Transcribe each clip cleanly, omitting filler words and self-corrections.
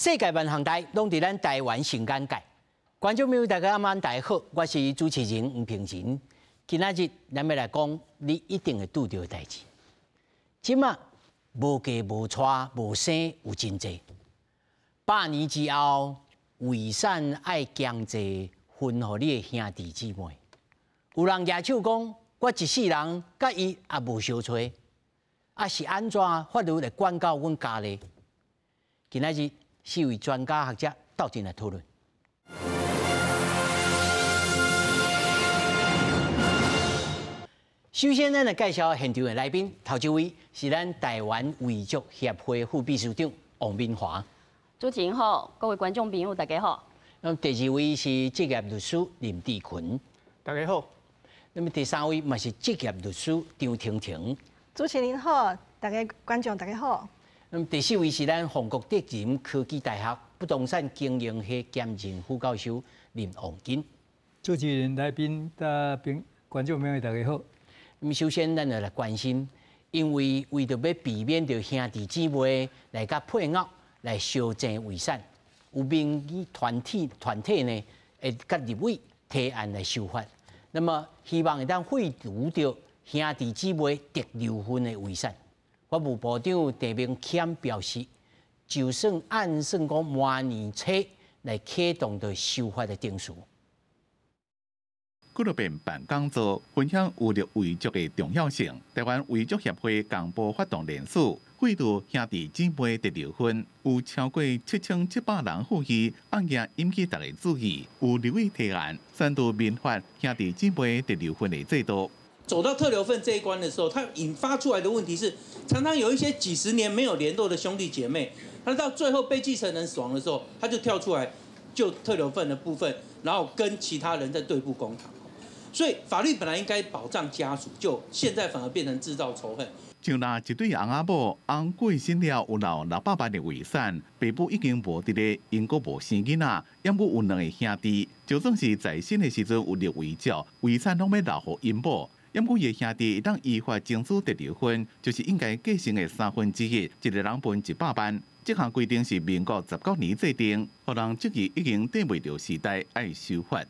世界萬項代攏佇咱台灣上簡介。觀眾朋友，大家暗晚大家好，我是主持人吳平仁。今仔日咱欲來講你一定會拄著的代誌。這馬無嫁無娶無生有真濟，百年之後遺產愛經濟分予你的兄弟姊妹。有人舉手講，我一世人佮伊也無相揣，啊是按怎法律來管到阮家呢？今仔日四位專家學者鬥陣來討論。首先，咱來介紹現場的來賓，頭一位是咱台灣遺囑協會副秘書長王敏華。主持人好，各位觀眾朋友大家好。那麼第二位是職業律師林志群，大家好。那麼第三位嘛是職業律師張婷婷。主持人好，大家觀眾大家好。那麼第四位是咱法國德仁科技大學不動產經營系兼任副教授林旺金。主持人、來賓、大賓、觀眾朋友大家好。那麼首先，咱就來關心，因為為著欲避免著兄弟姊妹來佮配偶來相爭遺產，有民意團體團體呢，會佮立委提案來修法，那麼希望會當廢除著兄弟姊妹特留份的遺產。法務部長鄭明謙表示，就算按算講明年初來啟動著修法的程序。幾落遍辦講座，分享有立遺囑的重要性。台灣遺囑協會公布發動聯署，廢除兄弟姊妹特留份，有超過7700人呼籲，案件引起大家注意。有立委提案，刪除民法兄弟姊妹特留份的制度。走到特留份這一關的時候，它引發出來的問題是，常常有一些幾十年沒有聯絡的兄弟姐妹，他到最後被繼承人死亡的時候，他就跳出來就特留份的部分，然後跟其他人在對簿公堂。所以法律本來應該保障家屬，就現在反而變成製造仇恨。就若一對翁仔某，翁過身了有留600萬的遺產，爸母已經無佇咧英國無生囡仔，猶閣有兩个兄弟，就算是在生的時陣有立遺囑，遺產攏欲留予𪜶某。猶閣伊的兄弟會當依法爭取特留份，就是應該繼承的1/3，一个人分100萬。這項規定是民國19年制定，予人質疑已經對袂著時代，愛修法。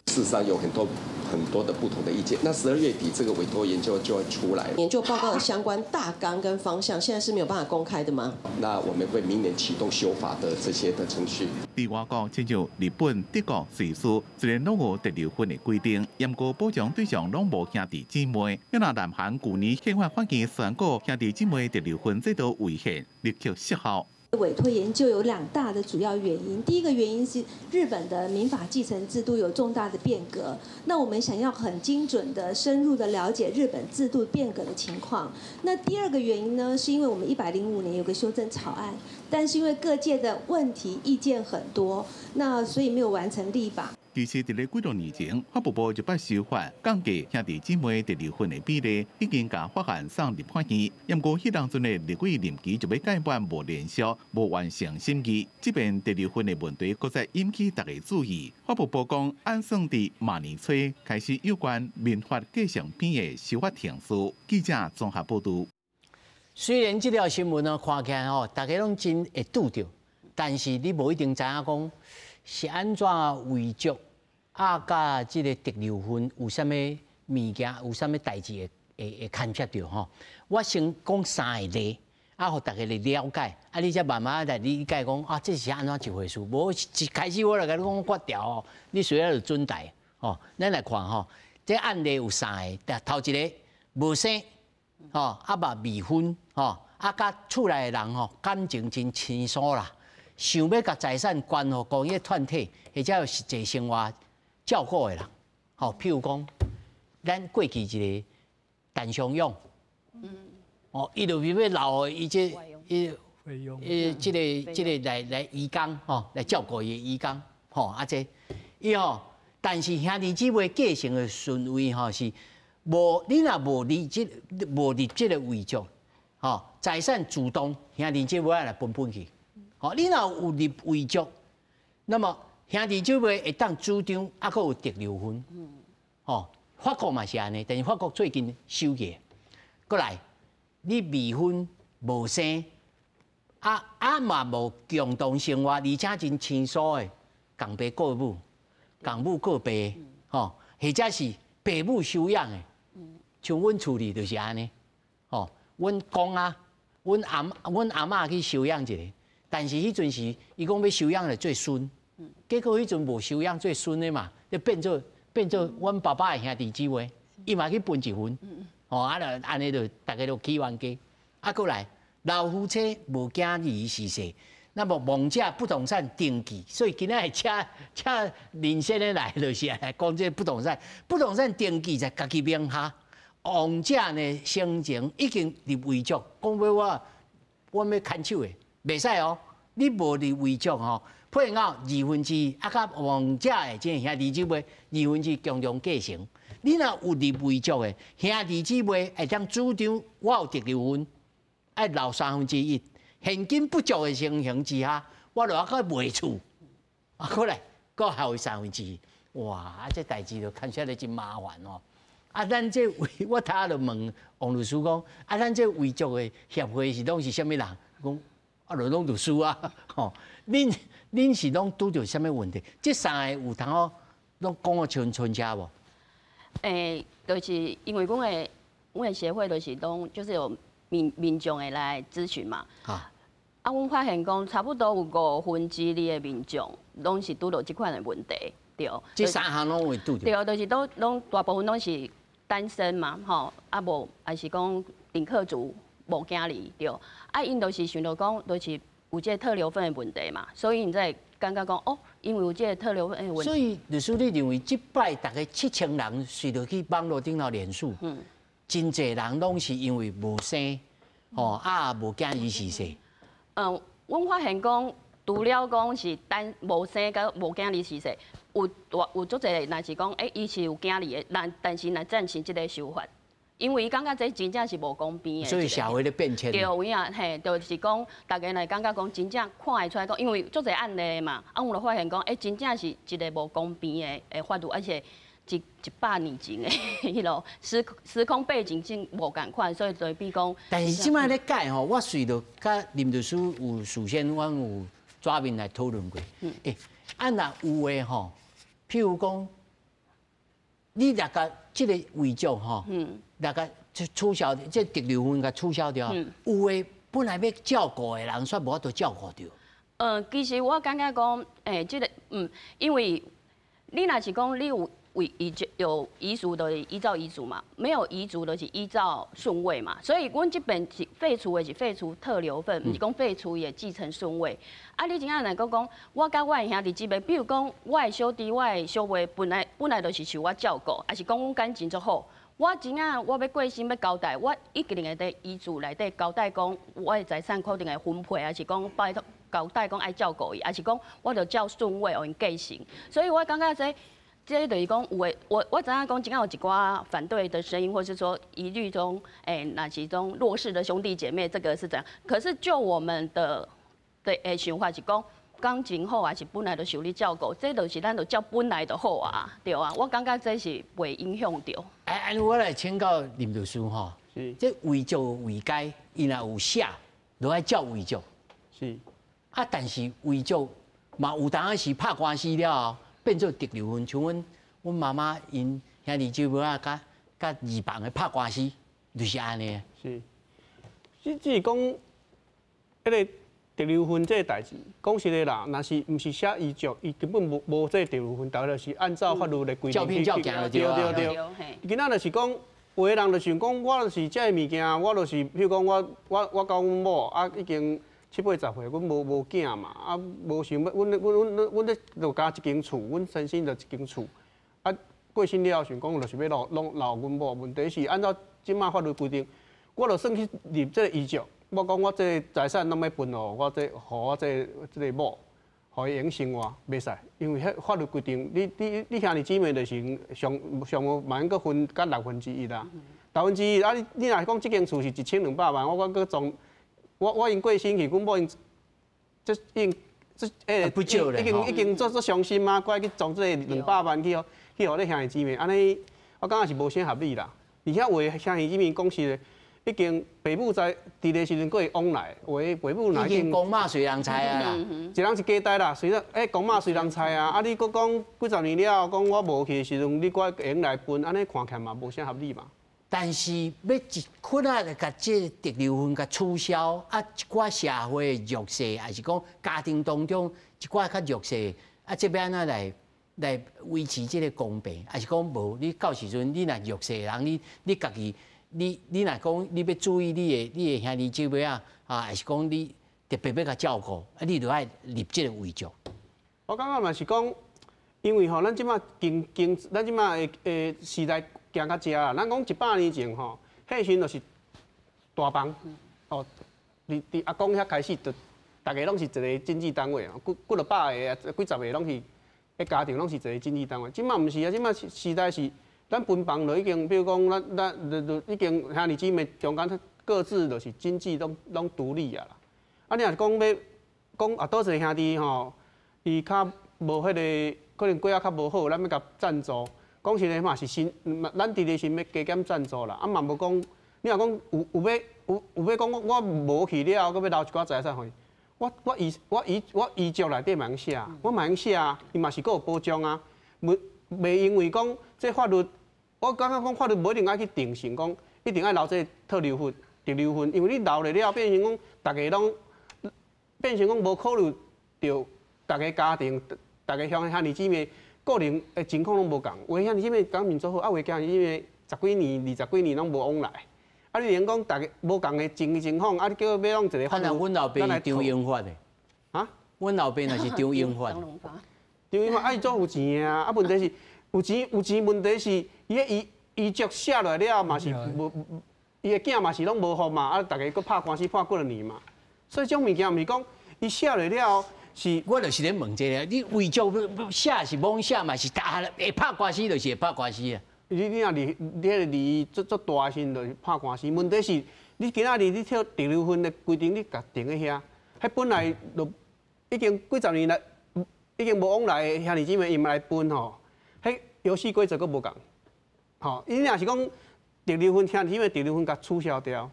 事實上有很多很多的不同的意見。那12月底這個委託研究就會出來。研究報告的相關大綱跟方向，現在是沒有辦法公開的嗎？那我們會明年啟動修法的這些的程序。佇外國，親像日本、德國、瑞士，雖然攏有特留份的規定，毋過保障對象攏無兄弟姊妹。若南韓舊年憲法法院宣告兄弟姊妹特留份制度違憲，立刻失效。委託研究有兩大的主要原因，第一個原因是日本的民法繼承制度有重大的變革，那我們想要很精準的、深入的了解日本制度變革的情況。那第二個原因呢，是因為我們105年有個修正草案，但是因為各界的問題意見很多，那所以沒有完成立法。其實，佇咧幾多年前，法務部就捌修法降低兄弟姊妹特留份的比例，已經共法案送立法院。毋過，彼當陣的立委任期就欲屆滿，無連續，無完成審議。這遍特留份的問題，閣再引起大家注意。法務部講，按算佇明年初開始有關民法繼承編的修法程序。記者綜合報導。雖然這條新聞呢看起來吼，大家攏真會拄著，但是你無一定知影講是按怎遺囑。啊，佮這个特留份有啥物物件，有啥物代誌會會會牽涉著吼？我先講三个例，啊，予大家來了解，啊，你才慢慢來理解講啊，這是按怎一回事？無一開始我就共你講法條哦，你隨仔就準代吼。咱來看吼，這案例有三个，頭一个無生吼，啊嘛未婚吼，啊佮厝內的人吼感情真親疏啦，想欲共財產捐予公益團體，或者有實際生活照顧的人，吼，譬如講，咱過去一个陳松勇，哦，伊就欲留予伊這伊伊這个這个來來移工吼，來照顧伊的移工，吼，啊這，伊吼，但是兄弟姊妹繼承的順位吼是無，你若無立這無立這个遺囑，吼，財產自動兄弟姊妹來分分去，吼，你若有立遺囑，那麼兄弟姊妹會當主張，猶閣有特留份，吼，法國嘛是按呢，但是法國最近修過，閣來，你未婚無生，啊啊嘛無共同生活，而且真清楚的，仝爸顧母，仝母顧爸，吼，或者是爸母收養的，像阮厝裡就是按呢，吼，阮公啊，阮阿嬤去收養一個，但是彼陣時伊講欲收養來做孫，結果彼陣無收養做孫的嘛，就變做阮爸爸的兄弟姊妹，伊嘛去分一份，吼，啊，就按呢就逐家都起冤家，啊，閣來。老夫妻無囝兒逝世，那麼亡者不動產登記，所以今仔日請林先生來，就是來講這個不動產。不動產登記在家己名下，亡者呢生前已經立遺囑，講欲我欲牽手的，袂使哦。你無立遺囑吼，配偶1/2，啊，佮亡者的這個兄弟姊妹1/2共同繼承。你若有立遺囑的兄弟姊妹會當主張我有特留份。愛留1/3，現金不足的情形之下，我就愛去賣厝，啊，閣來閣還有1/3，哇！啊，這代誌就牽涉得真麻煩哦。啊，咱這遺，我頭仔就問王律師講，啊，咱這遺囑的協會是攏是啥物人？講啊，就攏律師啊，吼。恁是攏拄著啥物問題？這三个有通好攏講予像春車無？就是因為阮的協會就是攏就是有民眾會來諮詢嘛，啊，阮發現講差不多有2/5的民眾攏是拄著這款的問題，對。這三項攏會拄著。對，就是都攏大部分攏是單身嘛，吼，啊無，還是講頂客族無囝兒，對。啊，𪜶就是想著講，就是有這個特留份的問題嘛，所以𪜶才會感覺講，哦，因為有這個特留份的問題。所以律師，你認為這擺大概7000人隨著去網路頂頭連署？真濟人攏是因為無生，吼啊無囝兒逝世。阮發現講，除了講是單無生佮無囝兒逝世，有大有足濟，若是講，伊是有囝兒的，但是若贊成這个修法，因為伊感覺這真正是無公平的。所以社會咧變遷。對，有影嘿，就是講，逐家來感覺講，真正看會出來講，因為足濟案例嘛，啊，阮就發現講，真正是一个無公平的法律，而且一百年前的彼落時空背景真無仝款，所以就比講。但是這擺咧改吼，我隨著佮林律師有事先，阮有紙面來討論過。啊，若有的吼，譬如講，你若共這個遺囑吼，若共取消，這特留份共取消掉，有的本來欲照顧的人，煞無法度照顧著。其實我感覺講，這个，因為你若是講你有遺囑有遺囑的依照遺囑嘛，沒有遺囑的是依照順位嘛，所以阮這邊是廢除的是廢除特留份，毋是講廢除伊的繼承順位。啊，你真正若閣講，我佮我的兄弟姊妹，比如講我的小弟、我的小妹，本來就是受我照顧，抑是講阮感情足好，我真正我欲過身欲交代，我一定會佇遺囑內底交代講，我的財產可能會分配，抑是講拜託交代講愛照顧伊，抑是講我著照順位予𪜶繼承。所以我感覺這。這就是講有的，我知影講，真正有一寡反對的聲音，或是說疑慮中，若是種弱勢的兄弟姐妹，這個是怎樣？可是就我們的想法是講，感情好還是本來就受你照顧，這就是咱就照本來就好啊，對啊，我感覺這是袂影響著。哎，我來請教林律師吼，這遺囑位階，伊若有寫，就愛照遺囑。啊，但是遺囑嘛有當時拍官司了後，變做特留份，像阮媽媽𪜶兄弟姊妹啊，佮二房的拍官司，就是按呢。是，只是講，彼个特留份這个代誌，講實的啦，若是毋是寫遺囑，伊根本無這个特留份，逐家就是按照法律的規定去。照片照行就對。對對對。今仔就是講，有的人就想講，我就是這个物件，我就是，譬如講我佮阮某啊已經七八十歲，阮無囝嘛，啊無想欲，阮咧就共一間厝，阮先生就一間厝，啊過身了後想講，就是欲留攏留阮某。問題是按照這擺法律規定，我就算去立這个遺囑，我講我這个財產攏欲分予我這，予我這个某，予伊會用生活，袂使，因為彼法律規定，你兄弟姊妹就是上上無萬閣分甲1/6啦，1/6啊！你若是講這間厝是1200萬，我閣裝。我𪜶過身去，阮某𪜶這已經這已經足足傷心啊！閣愛去裝這个200萬去予你兄弟姊妹，按呢我感覺是無啥合理啦。而且有的兄弟姊妹講實的，已经爸母在伫个时阵，阁会往来，有的爸母若已经公妈随人猜啊啦，一人一家代啦，随人公妈随人猜啊，啊你阁讲几十年了后，讲我无去的时阵，你阁会用来分，按呢看起来嘛无啥合理嘛。但是欲一困仔来共这个特留份共取消，啊，一寡社会弱势，抑是讲家庭当中一寡较弱势，啊，这欲按怎来维持这个公平？抑是讲无？你到时阵你若弱势的人，你家己，你若讲你欲注意你的兄弟姊妹啊，啊，抑是讲你特别欲共照顾，啊，你就爱立这个遗嘱。我感觉嘛是讲，因为吼，咱这马经经，咱这马的时代行到遮啦。咱讲100年前吼，彼时阵就是大房，哦，伫阿公遐开始，就逐家拢是一个经济单位啊，几几落百个啊，几十个拢是，彼家庭拢是一个经济单位。这马毋是啊，这马时代是咱分房就已经，比如讲咱就已经兄弟姊妹中间各自就是经济拢独立啊啦。啊，你若是讲欲讲啊，佗一个兄弟吼，伊较无彼个，可能过仔较无好，咱欲共赞助。讲实在嘛是新，咱伫咧是欲加减赞助啦。啊嘛无讲，你若讲有欲讲我无去了后，阁欲留一寡财产予伊，我遗嘱内底嘛用写，我嘛用写啊，伊嘛是阁有保障啊。袂袂因为讲这法律，我感觉讲法律无一定爱去定性讲，一定爱留这个特留份、特留份，因为你留落了，变成讲逐家拢变成讲无考虑著逐个家庭、逐个兄弟姊妹个人的情况拢无仝，有的兄弟姊妹感情做好，啊有的兄弟姊妹十几年、20几年拢无往来，啊你连讲逐家无仝的情况，啊你叫欲用一个法律，啊，阮老爸是张英发的，啊？阮老爸若是张英发，张英发啊伊足有钱的啊，啊问题是有钱有钱，问题是伊的遗嘱写落来了嘛是无，伊的囝嘛是拢无福嘛，啊逐家阁拍官司拍几落年嘛，所以这种物件毋是讲伊写落了。是，我就是咧问这个，你遗嘱写是罔写嘛？是打会拍官司就是会拍官司啊。你若离你彼个离足足大的时阵，就是拍官司。问题是，你今仔日你跳特留份的规定，你共定佇遐，彼本来就已经几十年来已经无往来的兄弟姊妹，伊嘛来分吼，彼游戏规则阁无仝。吼，你若是讲特留份兄弟姊妹特留份共取消掉。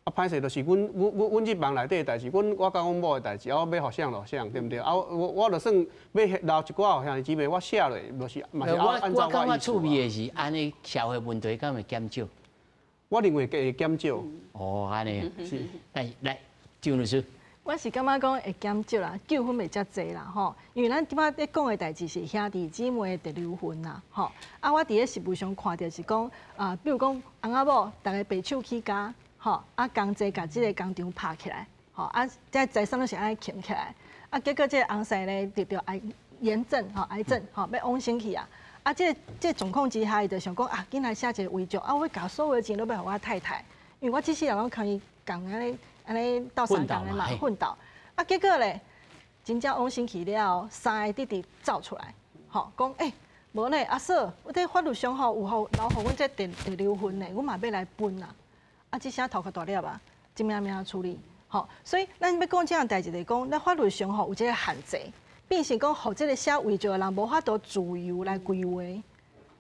啊，歹势就是阮这房内底的代志，我佮阮某的代志，啊，我欲予谁就谁，对毋对？啊，我就算欲留一寡予兄弟姊妹，我写落，就是嘛是按照我感觉趣味的是，按呢社会问题敢会减少？我认为会减少。哦，按呢是。来来，张律师。我是感觉讲会减少啦，纠纷袂遮济啦，吼。因为咱这摆咧讲的代志是兄弟姊妹的特留份啦，吼。啊，我伫咧实务上看著是讲，啊，比如讲翁仔某，逐家白手起家。吼，啊，工齐共这个工厂拍起来，吼，啊，这财产拢是按呢囥起来，啊，结果这个翁婿呢得著癌炎症，吼，癌症，吼，欲往生去啊，啊，这个状况之下，伊就想讲啊，紧来写一个遗嘱，啊，我共所有的钱拢欲予我太太，因为我这世人拢共伊仝按呢按呢斗相共的嘛，奋斗，啊，结果咧，真正往生去了后，三个弟弟走出来，吼，讲欸，无呢，阿嫂，我伫法律上吼有予留予阮这特留份呢，阮嘛欲来分啦。啊，这声头壳大粒啊，这欲按怎处理？吼，所以咱欲讲这样代志，就是讲，咱法律上吼有这个限制，变成讲，予这个写遗嘱的人无法度自由来规划，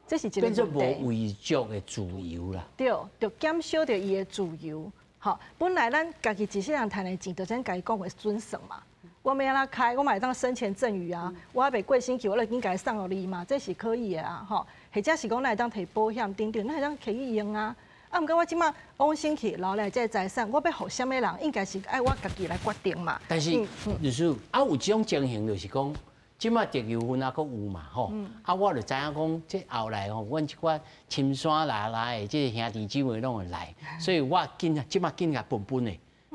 这是一个变做无遗嘱的自由啦。对，就减少著伊的自由。吼，本来咱家己一世人趁的钱，就咱家己讲话准算嘛。我欲按怎开，我嘛会当生前赠与啊。我犹未过身去，我就已经共伊送予你嘛，这是可以的啊。吼，或者是讲，咱会当提保险等等，咱会当提去用啊。啊，毋过我这马往生去留来这个财产，我欲予啥物人，应该是爱我家己来决定嘛。但是律师，啊，有这种情形就是讲，这马特留份犹阁有嘛，吼。啊，我就知影讲，这后来吼，阮这寡深山拉拉的这个兄弟姊妹拢会来，所以我紧这马紧共分分的。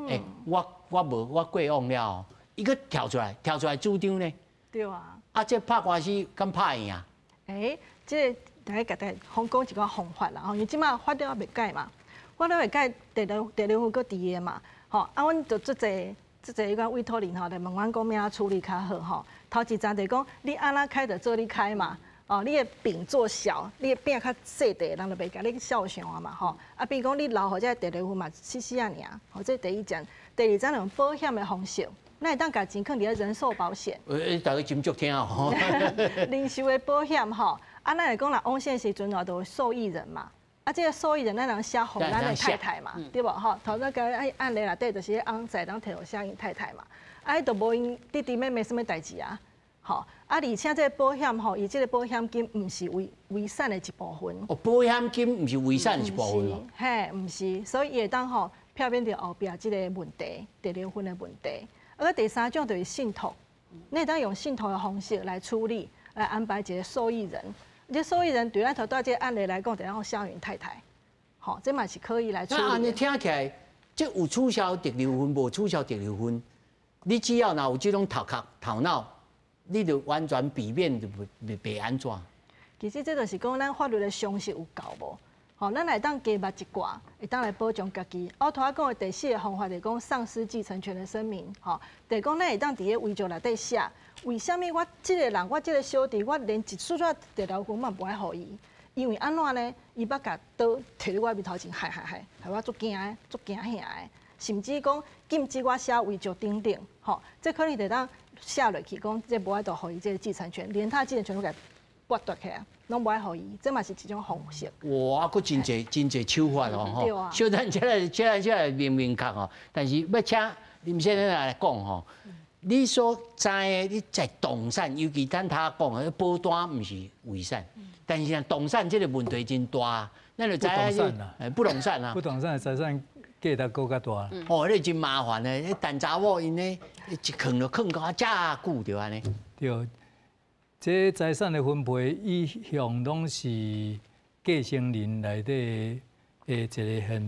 欸，我无我过往了后，伊阁跳出来，跳出来主张呢。对啊。啊，这拍官司敢拍赢啊？欸，这个。大家共大家讲一个方法啦，吼，因为这马法律犹未改嘛，法律未改，特留份阁伫个嘛，吼，啊，阮就足济足济彼款委托人吼，来问阮讲欲按怎处理较好吼。头一层就是讲，你按怎开就做你开嘛，哦，你的饼做小，你的饼较细块，人就袂共你肖像啊嘛，吼。啊，比如讲你留予这个特留份嘛，死死仔尔，吼，这第一层。第二层用保险的方式，咱会当共钱囥伫咧人寿保险。大家真足听哦。人寿的保险吼。啊，咱来讲，若往生时阵哦，就有受益人嘛。啊，啊，這个受益人咱人寫予咱的太太嘛，對無吼？頭先個案例內底就是翁婿當提予寫𪜶太太嘛，啊，伊就無𪜶弟弟妹妹啥物代誌啊，吼！啊，而且這个保險吼，伊這个保險金毋是遺產的一部分。哦，保險金毋是遺產的一部分哦。嘿，毋是，所以伊會當吼避免著後壁這个問題，特留份的問題。啊，第三種就是信託，你會當用信託的方式來處理，來安排一个受益人。這受益人對咱頭拄這个案例來講，就當寫𪜶太太，吼，這嘛是可以來處理。那按呢聽起來，這有取消特留份，無取消特留份，你只要若有這種頭殼頭腦，你就完全避免就袂袂按怎。其實這就是講咱法律的常識有夠無？吼，咱會當加捌一寡，會當來保障家己。我頭仔講的第四个方法就是講喪失繼承權的聲明，吼，就是講咱會當佇咧遺囑內底寫，為啥物我這个人，我這个小弟，我連一絲仔特留份嘛無愛予伊？因為按怎呢？伊捌共刀提佇我面頭前，害害害，害我足驚的，足驚嚇的，甚至講禁止我寫遺囑等等，吼，這可能就當寫落去，講這無愛度予伊這个繼承權，連他繼承權攏共剝奪起來，攏無愛予伊，這嘛是一種方式。哇，閣真濟真濟手法哦，吼！小等這個這個這個明明確吼，但是欲請林先生來講吼，你所知的，你在動產，尤其咱頭講的保單毋是遺產，但是動產這個問題真大，咱就知影不動產啊，不動產的財產價值閣較大。哦，那真麻煩的，彼陳查某𪜶咧一囥就囥到遮久就按呢。對。這財產的分配一向攏是繼承人內底的一个很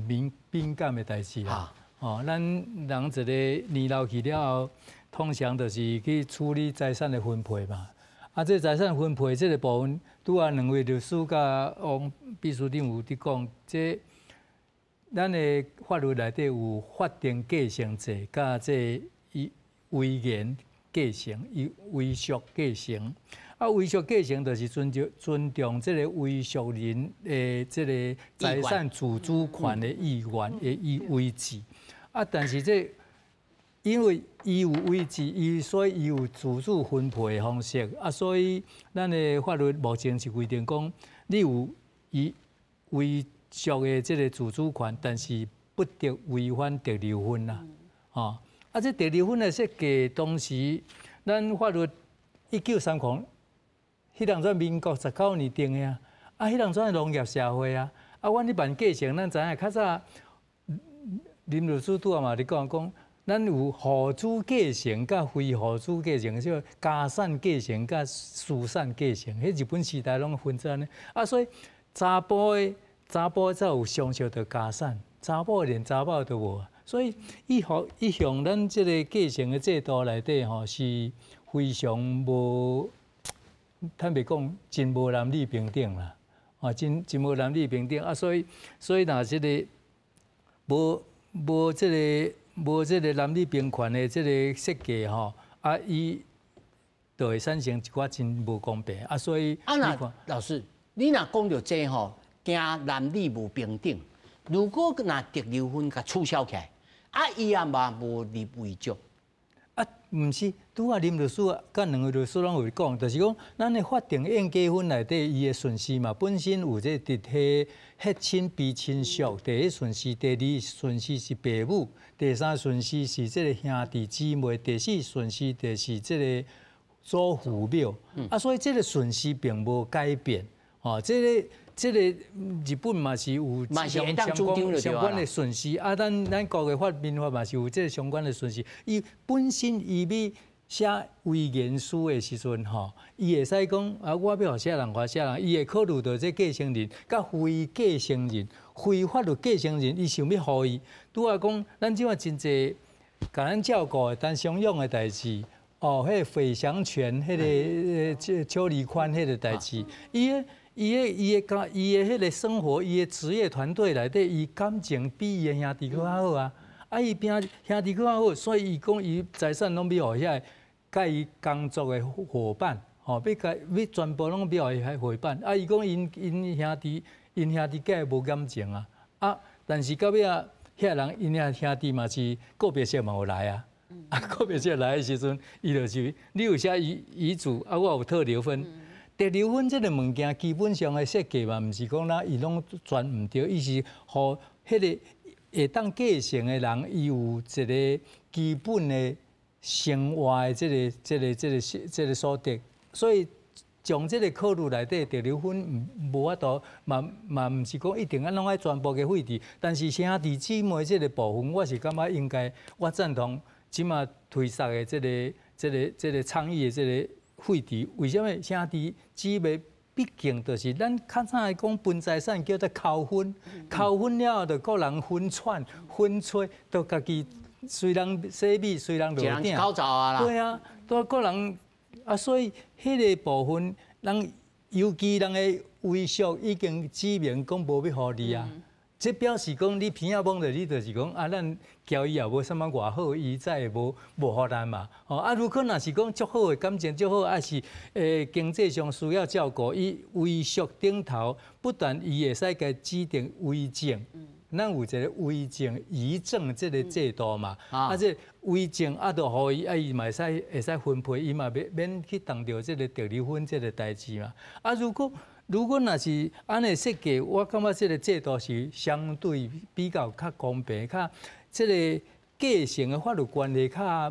敏感的代誌啦。哦，咱人一个年老去了後，通常就是去處理財產的分配嘛。啊，這財產分配這个部分，拄仔兩位律師佮王秘書長有佇講，這咱的法律內底有法定繼承制，佮這遺言繼承、遺囑繼承。啊，遺囑繼承就是尊重這个遺囑人的這个財產自主權的意願的意志。啊，但是這因為伊有遺志，伊所以伊有自主分配的方式。啊，所以咱的法律目前是規定講，你有遺囑的這个自主權，但是不得違反特留份啦。吼，啊，這特留份的設計，當時咱法律1930。彼當陣民國19年定的啊，啊，彼當陣農業社會啊，啊，阮咧辦繼承，咱知影較早林律師拄仔嘛咧講講，咱有戶主繼承佮非戶主繼承，即家產繼承佮私產繼承，彼日本時代攏分做按呢，啊，所以查埔的查埔才有享受著家產，查某連查某都無，所以一向咱這个繼承的制度內底吼是非常無。坦白講，真無男女平等啦，啊，真無男女平等啊，所以若這个無這个男女平權的這个設計吼，啊，伊就會產生一寡真無公平啊，所以啊，那老師，你若講著這吼，驚男女無平等，如果若特留份共取消起來，啊，伊也嘛無立遺囑。啊，毋是，拄仔林律師佮兩位律師攏有講，就是講咱的法定應繼分內底，伊的順序嘛，本身有這直系血親卑親屬第一順序，第二順序是爸母，第三順序是這个兄弟姊妹，第四順序就是這个祖父母。啊，所以這个順序並無改變。哦，這个日本嘛是有相關的順序，啊，咱國的法民法嘛是有這个相關的順序。伊本身伊欲寫遺言書的時陣，吼，伊會使講啊，我欲予啥人，予啥人，伊會考慮著這繼承人，佮非繼承人、非法律繼承人，伊想欲予伊。拄仔講，咱這馬真濟共咱照顧的、單相養的代誌，哦，彼个匪祥權，彼个邱籬寬彼个代誌，伊的彼个生活，伊的職業團隊內底，伊感情比伊的兄弟閣較好啊！啊，伊拼兄弟閣較好，所以伊講伊財產攏欲予遐个佮伊工作的夥伴，吼，欲共欲全部攏欲予伊遐伙伴。啊，伊講𪜶兄弟佮伊無感情啊！啊，但是到尾仔遐人𪜶遐兄弟嘛是告別式嘛有來啊！啊，告別式來的時陣，伊就是你有寫遺囑，啊，我有特留份。特留份這个物件基本上的设计嘛，毋是讲咱伊拢全毋对，伊是予彼个会当继承的人，伊有一个基本的生活的这个所得，所以从这个考虑内底，特留份无法度，嘛毋是讲一定按拢爱全部给废除，但是兄弟姊妹这个部分，我是感觉应该，我赞同这马推捒的这个倡议的这个废除。为啥物兄弟姊妹？毕竟就是咱较早来讲分财产叫做扣分，扣分了后就各人分窜分吹，都家己随人洗米随人落鼎。口罩啊啦。对啊，都各人啊，所以彼个部分，人尤其人的遗嘱已经指明讲无欲予你啊。这表示讲你鼻仔摸著你就是讲啊，咱交伊也无啥物偌好，伊才会无予咱嘛。哦啊，如果若是讲足好的感情足好，抑是经济上需要照顾，伊遗嘱顶头不但伊会使共指定遗赠，咱有一个遗赠遗赠这个制度嘛。啊，这遗赠啊，就予伊啊，伊嘛会使分配，伊嘛免去动著这个特留份这个代志嘛。啊，如果若是按呢设计，我感觉这个制度是相对比较较公平，较这个继承的法律关系较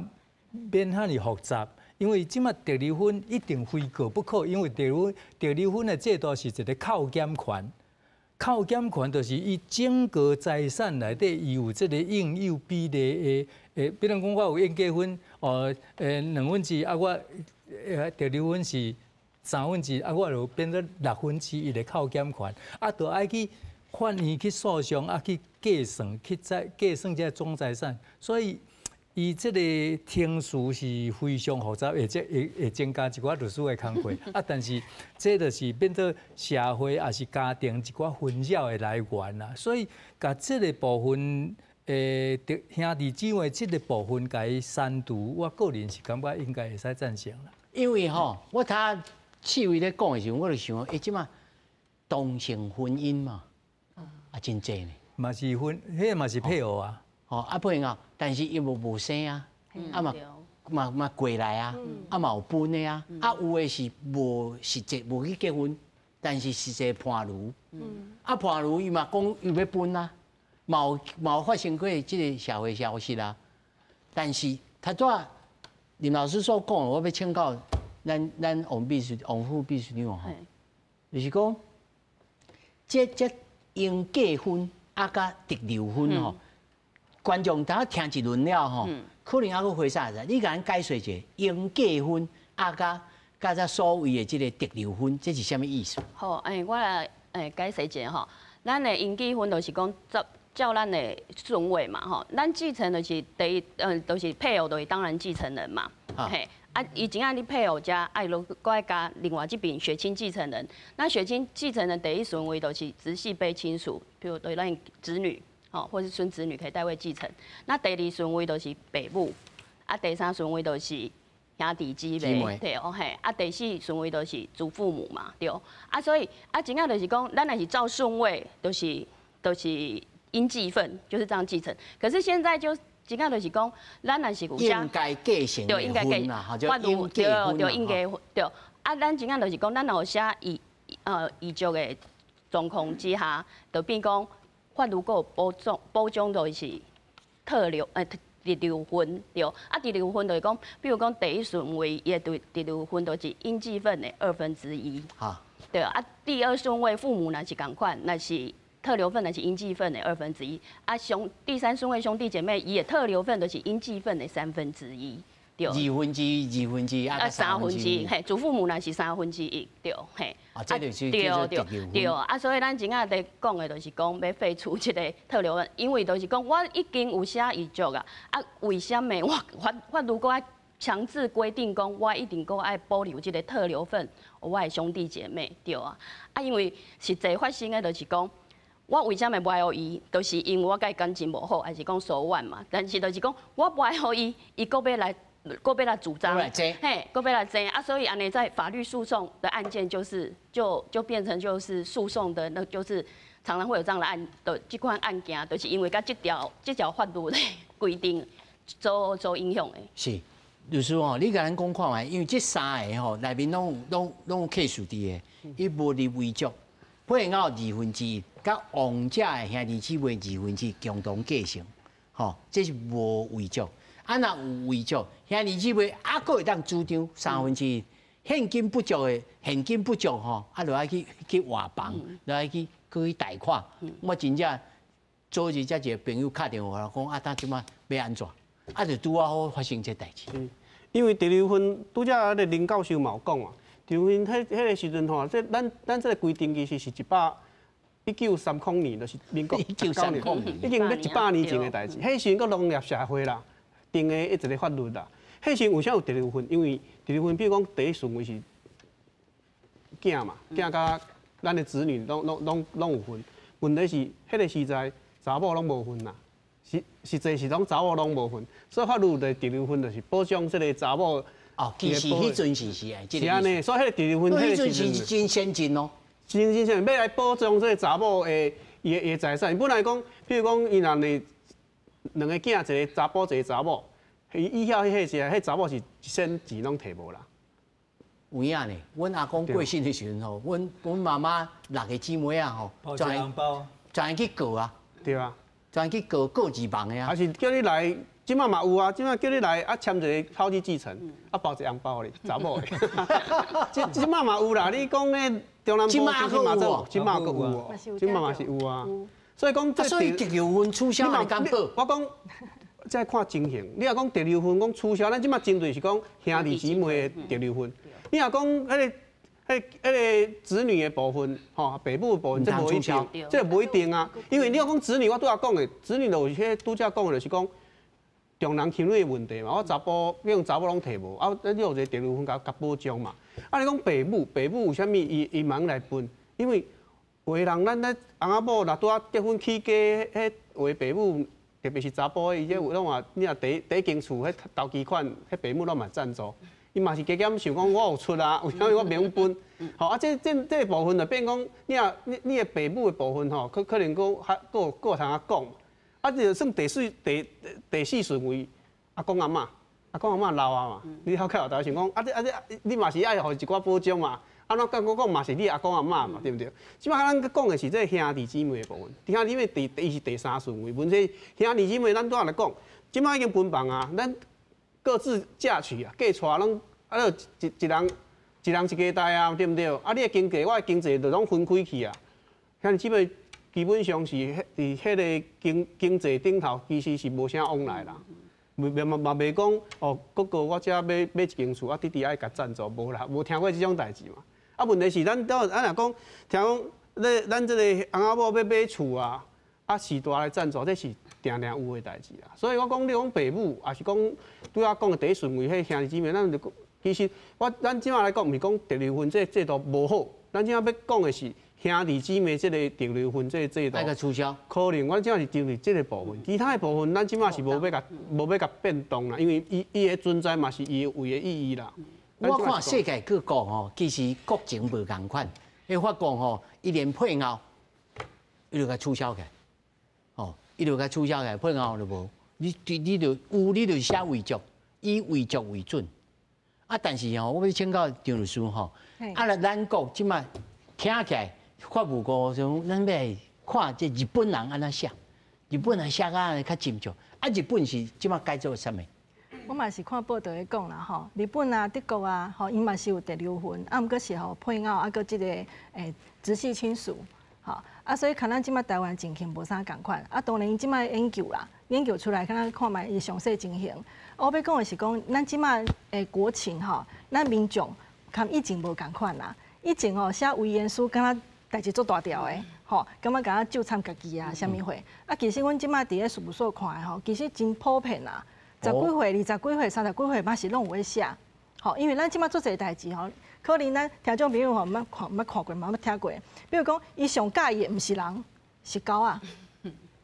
免遐尔复杂。因为这马特留份一定非过不可，因为特留份的制度是一个扣减权，扣减权就是伊整个财产内底伊有这个应有比例的，比如讲我有应继分，哦，1/2，啊我特留份是1/3，啊，我就变做1/6的扣减权，啊，就爱去法院去诉讼，啊，去计算，去再计算这个总财产，所以伊这个程序是非常复杂，而且会增加一寡律师的工课，啊，但是这就是变做社会抑是家庭一寡纷扰的来源啦，所以共这个部分，兄弟姊妹这个部分共伊删除，我个人是感觉应该会使赞成啦。因为吼，我头四位咧讲的时阵，我就想，欸，这马同性婚姻嘛，啊，真济呢。嘛是婚，彼个嘛是配偶啊。哦，啊配偶，但是伊无生啊，啊嘛过来啊，啊嘛有分的啊，啊有的是无实际无去结婚，但是实际伴侣，啊伴侣伊嘛讲伊欲分啊，嘛有发生过这个社会消息啊，但是他拄仔林老师所讲，我欲请教咱王秘书王副秘书长吼，就是讲，这应继分啊，佮特留份吼，观众大家听一轮了吼，可能犹阁花啥子？你共咱解说一下，应继分啊，佮这所谓的这个特留份，这是啥物意思？好，我来解释一下吼，咱的应继分就是讲照咱的顺位嘛吼，咱继承就是第一，就是配偶就是当然继承人嘛，嘿。啊，伊真正你配偶遮爱阁爱加另外这边血亲继承人，那血亲继承人第一顺位就是直系卑亲属，比如对咱子女，吼，或是孙子女可以代位继承。那第二顺位就是爸母，啊，第三顺位就是兄弟姊妹，对哦嘿，啊，第四顺位就是祖父母嘛，对。啊，所以啊，真正就是讲，咱若是照顺位，就是应继份，就是这样继承。可是现在就真正就是讲，咱若是有应该继承对，应该继啦，应对对，应该对。啊，咱真正就是讲，咱若有写遗嘱的状况之下，就变讲法律阁有保障，就是特留特留份对。啊，特留份就是讲，比如讲第一顺位，伊的特留份就是应继份的1/2。对啊，第二顺位父母若是仝款，若是特留份的是应继份的1/2，啊第三顺位兄弟姐妹伊的特留份就是应继份的1/3，对。1/2，2/2，啊1/3，嘿，祖父母若是1/3，对，嘿。啊，这就是对对对，啊，所以咱真正咧讲的，就是讲欲废除这个特留份，因为就是讲我已经有写遗嘱啊，啊，为啥物我法律阁爱强制规定讲，我一定阁爱保留这个特留份，我的兄弟姐妹，对啊，啊，因为实际发生的就是讲，我为啥物无爱予伊？就是因为我佮伊感情无好，还是讲疏远嘛？但是就是讲，我无爱予伊，伊阁欲来，阁欲来主张，嘿，阁欲来争啊！所以按呢，在法律诉讼的案件，就是就变成就是诉讼的，那就是常常会有这样的案的这款案件，就是因为佮这条法律的规定做影响的。是。律師吼，你共咱講看覓，因為這三个吼內面攏有 case 佇的，伊無立遺囑，配偶1/2佮亡者的兄弟姊妹1/2共同繼承，吼，這是無遺囑。啊，若有遺囑，兄弟姊妹猶閣會當主張1/3。現金不足的，現金不足吼，啊，就愛去換房，就愛去貸款。我真正昨日才一個朋友敲電話來講，啊，他這擺欲按怎？啊，就拄仔好發生這代誌。因為第二份拄才彼个林教授嘛有講啊，第二份彼个時陣吼，這咱這个規定其實是1930年，就是民國1930年，已經欲100年前的代誌。彼時陣閣農業社會啦，定的一個法律啦。彼時陣為啥有第二份？因為第二份，比如講第一順位是囝嘛，囝佮咱的子女攏有份。問題是彼个時代查某攏無份啦，實際是攏查某攏無份，所以法律的第二份就是保障這个查某。哦，其實彼陣是按呢，是按呢，所以彼个第二份，彼陣是真先進哦。真先進，欲來保障這个查某的伊的財產。本來講，比如講，伊若兩個囝，一個查埔，一個查某，伊以後彼個彼查某是一仙錢攏提無啦。有影呢，阮阿公過身的時陣吼，阮媽媽六個姊妹啊吼，全去告啊。對啊，全去告告二房的啊。還是叫你來，這擺嘛有啊，這擺叫你來啊簽一個口語繼承，啊包一個紅包予你，查某的。這擺嘛有啦，你講咧中南部這擺閣有，這擺閣有哦，這擺嘛是有啊。所以講，所以特留份取消會敢保？我講。這看情形，你若講特留份講取消，咱這擺針對是講兄弟姊妹的特留份。你若講彼個子女的部分，吼，爸母的部分，這無一定，這無一定啊。因為你若講子女，我拄仔講的，子女就有彼拄才講的，就是講重男輕女的問題嘛。我查埔，比如查某攏提無，啊，你有一個特留份共保障嘛。啊，你講爸母，爸母有啥物？伊茫來分，因為有的人，咱翁仔某若拄仔結婚起家，彼有的爸母。特別是查埔的，伊這有攏嘛，你若第一間厝，彼頭期款，彼爸母攏嘛贊助，伊嘛是加減想講，我有出啊，為啥物我免分？吼啊，這個部分就變講，你若你的爸母的部分吼，可能閣較閣有通啊講。啊，就算第四順位，阿公阿嬤，阿公阿嬤老啊嘛，你好較有道想講，啊這啊這，你嘛是愛予伊一寡保障嘛。啊，怎講講嘛是你阿公阿嬤嘛，對毋對？這擺咱講的是這兄弟姊妹的部分，兄弟姊妹伊是第三順位。問題兄弟姊妹，咱拄仔來講，這擺已經分房啊，咱各自嫁娶啊，嫁娶攏啊，一人一家代啊，對毋對？啊，你的經濟，我的經濟就攏分開去啊。兄弟姊妹基本上是佇彼个經濟頂頭，其實是無啥往來啦。袂嘛嘛袂講哦，哥哥我遮買一間厝，啊弟弟愛共贊助，無啦，無聽過這種代誌嘛。啊，問題是咱到咱若講，聽講咧，咱這個翁仔某欲買厝啊，啊序大來贊助，這是定定有的代誌啊。所以我講，你講爸母，抑是講拄仔講的第一順位，彼兄弟姊妹，咱就講，其實咱這擺來講，毋是講特留份這制度無好，咱這擺欲講的是兄弟姊妹這个特留份這個制度。愛共取消。可能阮這擺是針對這个部分，其他的部分咱這擺是無欲共變動啦，因為伊的存在嘛是伊有伊的意義啦。我看世界各國吼，其實國情無仝款。彼法國吼，伊連配偶，伊就共取消起來，吼，伊就共取消起來，配偶就無。你就有，你就寫遺囑，以遺囑為準。啊，但是吼，我欲請教張律師吼，啊，咱國這擺聽起來法務部像咱欲來看這日本人按怎寫，日本人寫甲較斟酌。啊，日本是這擺改做啥物？我嘛是看報道咧講啦吼，日本啊、德國啊，吼，𪜶嘛是有特留份，啊，毋過是予配偶啊，閣這個直系親屬，吼，啊，所以看咱這擺台灣情形無啥仝款，啊，當然𪜶這擺研究啦，研究出來，看咱看覓伊詳細情形。我欲講的是講，咱這擺的國情吼，咱民眾佮以前無仝款啦，以前吼寫遺言書敢若代誌足大條的，吼，感覺敢若咒參家己啊，啥物貨？啊，其實阮這擺佇咧事務所看的吼，其實真普遍啦。十幾歲、二十幾歲、三十幾歲嘛是攏有咧寫，吼，因為咱這擺足濟代誌吼，可能咱聽眾朋友吼，毋捌看過，嘛毋捌聽過。比如講，伊上佮意的毋是人，是狗仔。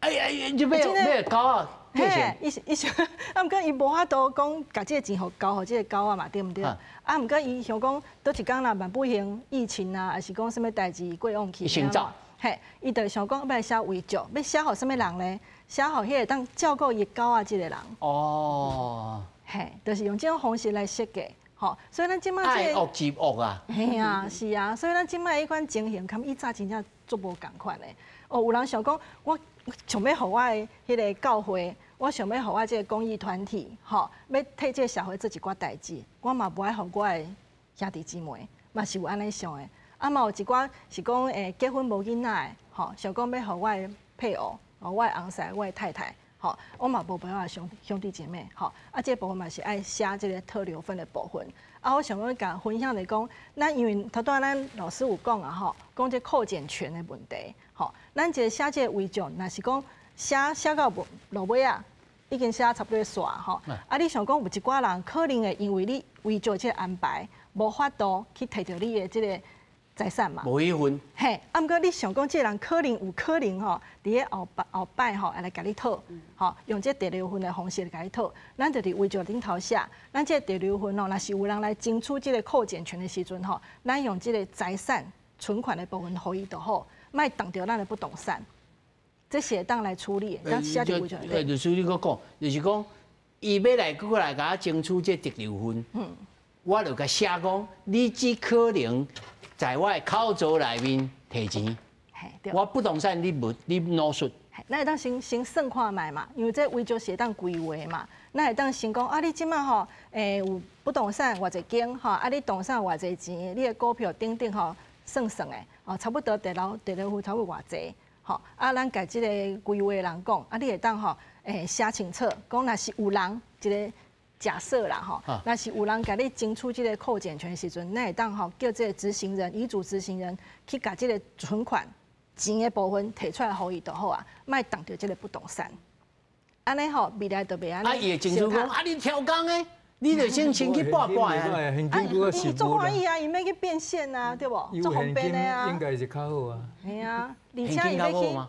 哎哎，你欲欲狗仔？嘿，伊是，啊，毋過伊無法度講，共這个錢予交予這个狗仔嘛，對毋對？啊，毋過伊想講，佗一工若萬不幸疫情啊，抑是講啥物代誌過往去，先走。嘿，伊就想講欲來寫遺囑，欲寫予啥物人咧？寫予彼个當照顧伊狗仔這个人。哦。嘿，就是用這種方式來設計，吼，所以咱這擺愛惡及惡啊。嘿啊，是啊，所以咱這擺彼款情形，佮以早真正足無仝款的。哦，有人想講，我想欲予我的彼个教會，我想欲予我這个公益團體，吼，欲替這个社會做一寡代誌，我嘛無愛予我的兄弟姊妹，嘛是有按呢想的。啊，嘛有一寡是講，結婚無囡仔的，吼，想講欲予我的配偶，哦，我的翁婿，我的太太，吼，我嘛無辦法兄弟姊妹，吼，啊，這個部分嘛是愛寫這个特留份的部分。啊，我想欲共分享來講，咱因為頭拄仔咱老師有講啊，吼，講這扣減權的問題，吼，咱這个寫這个遺囑，若是講寫到無落尾啊，已經寫差不多煞吼，啊，你想講有一寡人可能會因為你遺囑這个安排，無法度去提著你的這个財產嘛，無彼份。嘿，啊，毋過你想講，這个人可能有可能吼，佇咧後擺後擺吼，會來共你討，吼，用這特留份的方式來共你討。咱就佇遺囑頂頭寫，咱這個特留份吼，若是有人來爭取這個扣減權的時陣吼，咱用這個財產存款的部分予伊就好，莫動著咱的不動產，這是會當來處理的。咱寫佇遺囑內底。律師，你閣講，就是講，伊欲來閣來共我爭取這特留份，我就共寫講，你只可能在我的口座內面提錢，我不動產你無你攞出。咱會當先算看覓嘛，因為這遺囑是會當規劃嘛。咱會當先講啊，你這擺吼，有不動產偌濟間吼，啊，你動產偌濟錢，你的股票等等吼，算算的，哦，差不多特留份差不多偌濟，吼，啊，咱共這个規劃的人講，啊，你會當吼，寫清楚，講若是有人一个假設啦吼，若是有人共你爭取這个扣減權的時陣，咱會當吼叫這个執行人、遺囑執行人去共這个存款錢的部分提出來予伊就好啊，莫動著這个不動產。按呢吼，未來就袂按呢。啊，伊會爭取講，啊，你超工的，你就先先去撥撥啊。啊，伊足歡喜啊，伊欲去變現啊，對無？足方便的啊。應該是較好啊。嘿啊，而且伊欲去。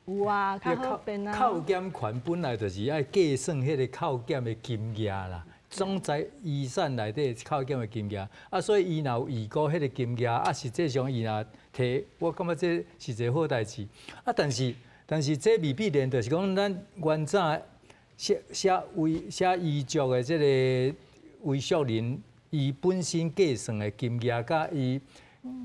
有啊，較好變啊。扣減權本來就是愛計算彼个扣減的金額啦，總在遺產內底扣減的金額，啊，所以伊若有預估彼个金額，啊，實際上伊若提，我感覺這是一个好代誌。啊，但是這未必然，就是講咱原早寫遺囑的這个遺囑人，伊本身計算的金額，佮伊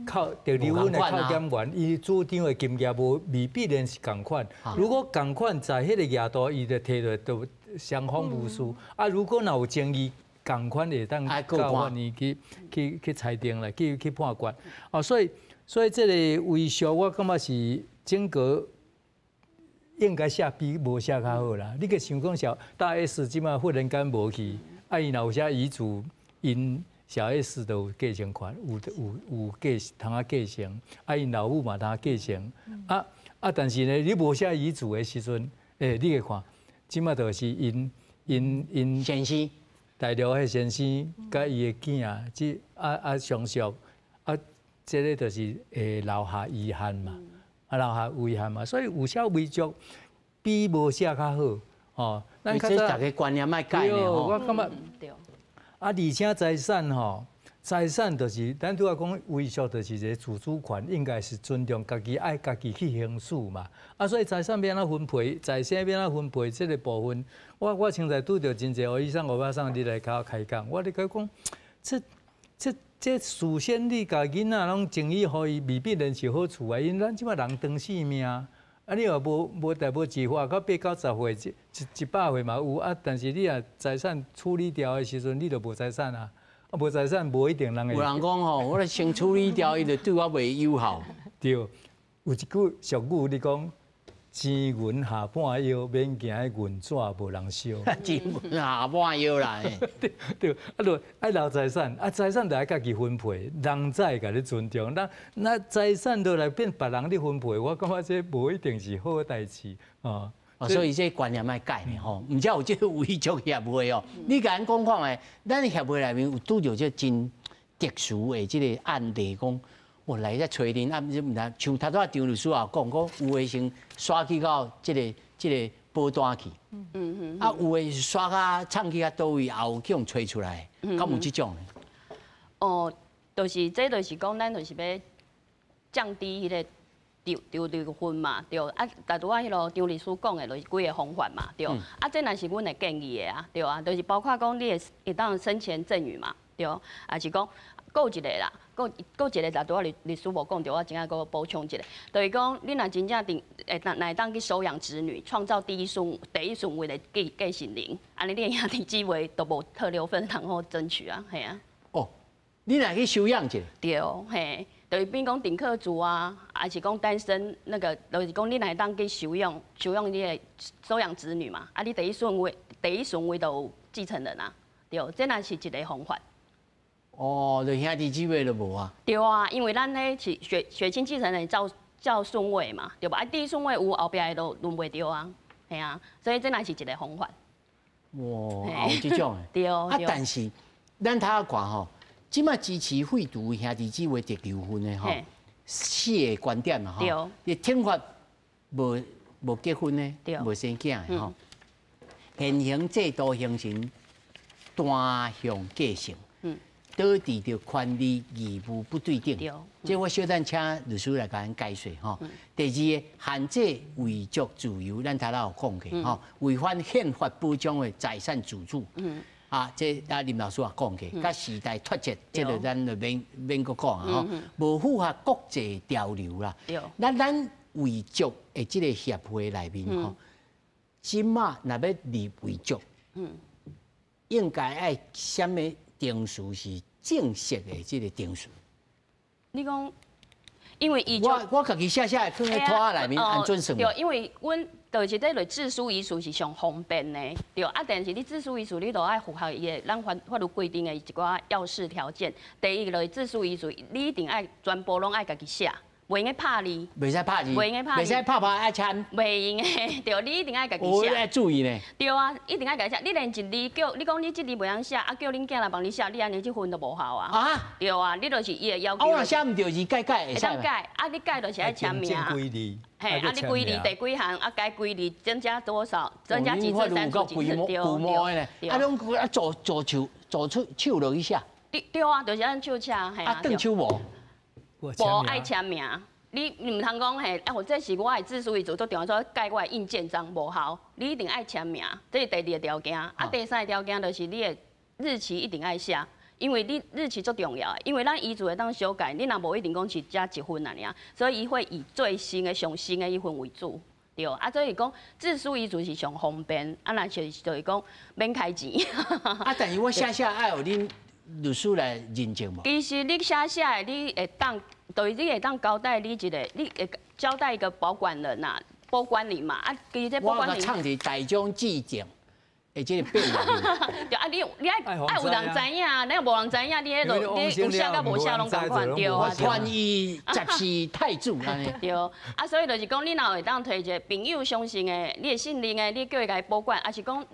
扣特留份的扣減權，伊主張的金額無未必然是仝款。如果仝款在彼个額度，伊就提著就雙方無事。啊，如果若有爭議，仝款會當到法院去裁定啦，去判決。哦，所以這个遺囑我感覺是整個應該寫比無寫較好啦。你閣想講小大 S 這擺忽然間無去，啊，伊若有寫遺囑，𪜶小 S 都有繼承權，有繼通啊繼承，啊，𪜶老母嘛通繼承，啊，但是呢，你無寫遺囑的時陣，你會看，這擺就是𪜶先生，大陸彼先生佮伊的囝，這啊相屬，啊，這个就是會留下遺憾嘛，啊留下遺憾嘛，所以有寫遺囑比無寫較好，哦。咱這大家觀念愛改呢，我感覺。啊，而且財產吼，財產就是咱拄仔講遺囑，就是一个自主權，應該是尊重家己愛家己去行使嘛。啊，所以財產欲按怎分配，財產欲按怎分配這个部分，我現在拄著真濟歐醫生、歐巴桑你來共我開講，我咧共伊講，這事先你共囡仔攏贈予予伊，未必然是好處啊，因為咱這擺人長性命。啊！你若無代無誌活到八九十歲，一百歲嘛有啊。但是你若財產處理掉的時陣，你就無財產啊。啊，無財產無一定人會。有人講吼，我咧先處理掉，伊就對我袂有效。對，有一句俗語，你講錢銀下半腰，免驚彼銀紙無人燒。錢銀下半腰啦。對對，啊，就愛留財產，啊，財產就愛家己分配，人才會共你尊重。那財產都來變別人咧分配，我感覺這無一定是好代誌哦。所以這觀念愛改呢吼，毋才有這個遺囑協會哦。你共咱講看覓，咱協會內面有拄著這真特殊的這个案例，講我來遮揣恁啊，毋知像頭拄仔張律師也講，講有的先刷去到這个保單去，啊有的是刷甲藏去較佗位，也有去予揣出來，敢有這種的？哦，就是這就是講，咱就是欲降低彼个特留份嘛，對。啊，但拄仔彼囉張律師講的，就是幾个方法嘛，對。啊，這若是阮會建議的啊，對啊，就是包括講你會當生前贈與嘛，對。啊是講，閣有一个啦，閣有一个，拄仔律師無講著，我真愛閣補充一下，就是講你若真正定會當，會當去收養子女，創造第一順位的繼承人，按呢你的兄弟姊妹都無特留份通好爭取啊，嘿啊。哦，你若去收養一个？對，嘿，就是比如講頂客族啊，還是講單身那個，就是講你若會當去收養你的收養子女嘛，啊，你第一順位就有繼承人啊，對，這若是一个方法。哦，就兄弟姊妹就無啊？對啊，因為咱彼是血親繼承人照順位嘛，對吧？啊，第一順位有後壁的都輪袂著啊，嘿啊，所以這若是一个方法。哇，有這種的。對。啊，但是咱頭仔看吼，這馬支持廢除兄弟姊妹特留份的吼，四个觀點嘛吼，你懲罰無結婚的，無生囝的吼，現行制度形成單向繼承。導致著權利義務不對等，這我小等請律師來共咱解說吼。第二个，限制遺囑自由，咱頭仔有講過吼，違反憲法保障的財產自主。啊，這啊林老師也講過，佮時代脫節，這个咱就免閣講啊吼，無符合國際潮流啦。咱遺囑的這个協會內面吼，這馬若欲立遺囑，應該愛啥物程序是正式的這个程序？你講，因為遺囑，我家己寫寫的，囥佇桌仔內面，按怎算？對，因為阮就是這類自書遺囑是上方便的，對。啊，但是你自書遺囑，你都愛符合伊的咱法律規定的一寡要事條件。第一個就是自書遺囑，你一定愛全部攏愛家己寫。袂用得拍字，袂使拍字，袂用得拍字，袂使拍拍愛簽，袂用的，對，你一定愛家己寫。我愛注意呢。對啊，一定愛家己寫。你連一字叫，你講你這字袂曉寫，啊叫恁囝來幫你寫，你按呢這份都無效啊。啊？對啊，你就是伊的要求。啊，我若寫毋著字，改改會使。會當改，啊你改就是愛簽名。嘿，啊你幾字第幾項，啊改幾字，增加多少，增加幾次，刪除幾次，對對。啊，攏啊做做手做出手落去寫。對對啊，就是按手寫，嘿啊。啊，轉手無？無愛簽名。你毋通講嘿，啊，這是我的自書遺囑，足重要，說蓋我的印鑑章無效，你一定愛簽名，這是第二个條件。啊，第三个條件就是你的日期一定愛寫，因為你日期足重要的，因為咱遺囑會當修改，你若無一定講是才一份爾，所以伊會以最新的、上新的一份為主，對。啊，所以講自書遺囑是上方便，啊，若是就是講免開錢。啊，但是我寫寫愛予恁律師來認證無？其實你寫寫的，你會當。就是你會當交代你一个，你會交代一個保管人呐，保管人嘛。啊，其實這保管人。我唱佇台中市政的這个表對啊，你愛有人知影，你若無人知影，你彼就你有寫佮無寫攏仝款，對啊。傳伊十四太子按呢。對，啊，所以就是講，你若會當提一个朋友相信的，你會信任的，你叫伊共伊保管，抑是講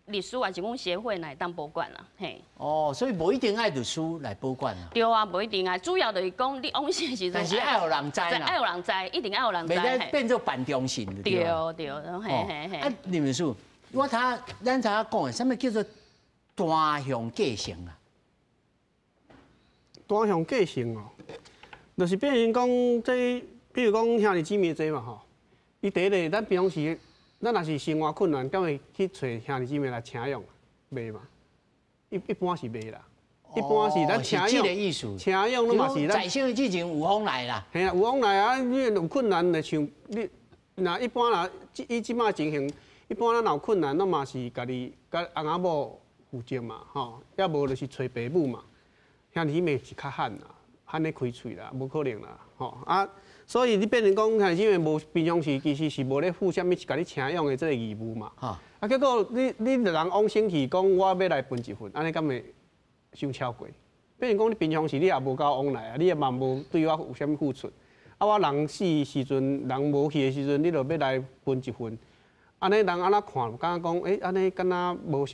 律師，抑是阮協會來當保管啦，嘿。哦，所以無一定愛律師來保管啊。對啊，無一定啊，主要就是講你往生的時陣。但是愛予人知啦。愛予人知，一定愛予人知。袂使變做辦中信。對對，嘿嘿嘿。啊，林律師，我頭咱頭講的，啥物叫做單向繼承啊？單向繼承哦，就是變成講這，比如講兄弟姊妹濟嘛吼，伊第一个，咱平常時。咱若是生活困難，敢會去揣兄弟姊妹來請養？袂嘛？一般是袂啦。一般是咱請養，請養攏嘛是咱。在生之前有往來啦。嘿啊，有往來啊！你有困難就像你，若一般啦，以這馬情形，一般咱若有困難，攏嘛是家己佮翁仔某負責嘛，吼，抑無就是揣爸母嘛。兄弟姊妹是較罕啦，罕咧開喙啦，無可能啦，吼啊！所以你變成講，兄弟姊妹無平常時其實是無咧負啥物共你請養的這个義務嘛。啊，結果你人往生去講，我欲來分一份，按呢敢會傷超過？變成講你平常時你也無共我往來啊，你也嘛無對我有啥物付出。啊，我人死時陣，人無去的時陣，你就欲來分一份。按呢人按怎看？感覺講，欸，按呢敢若無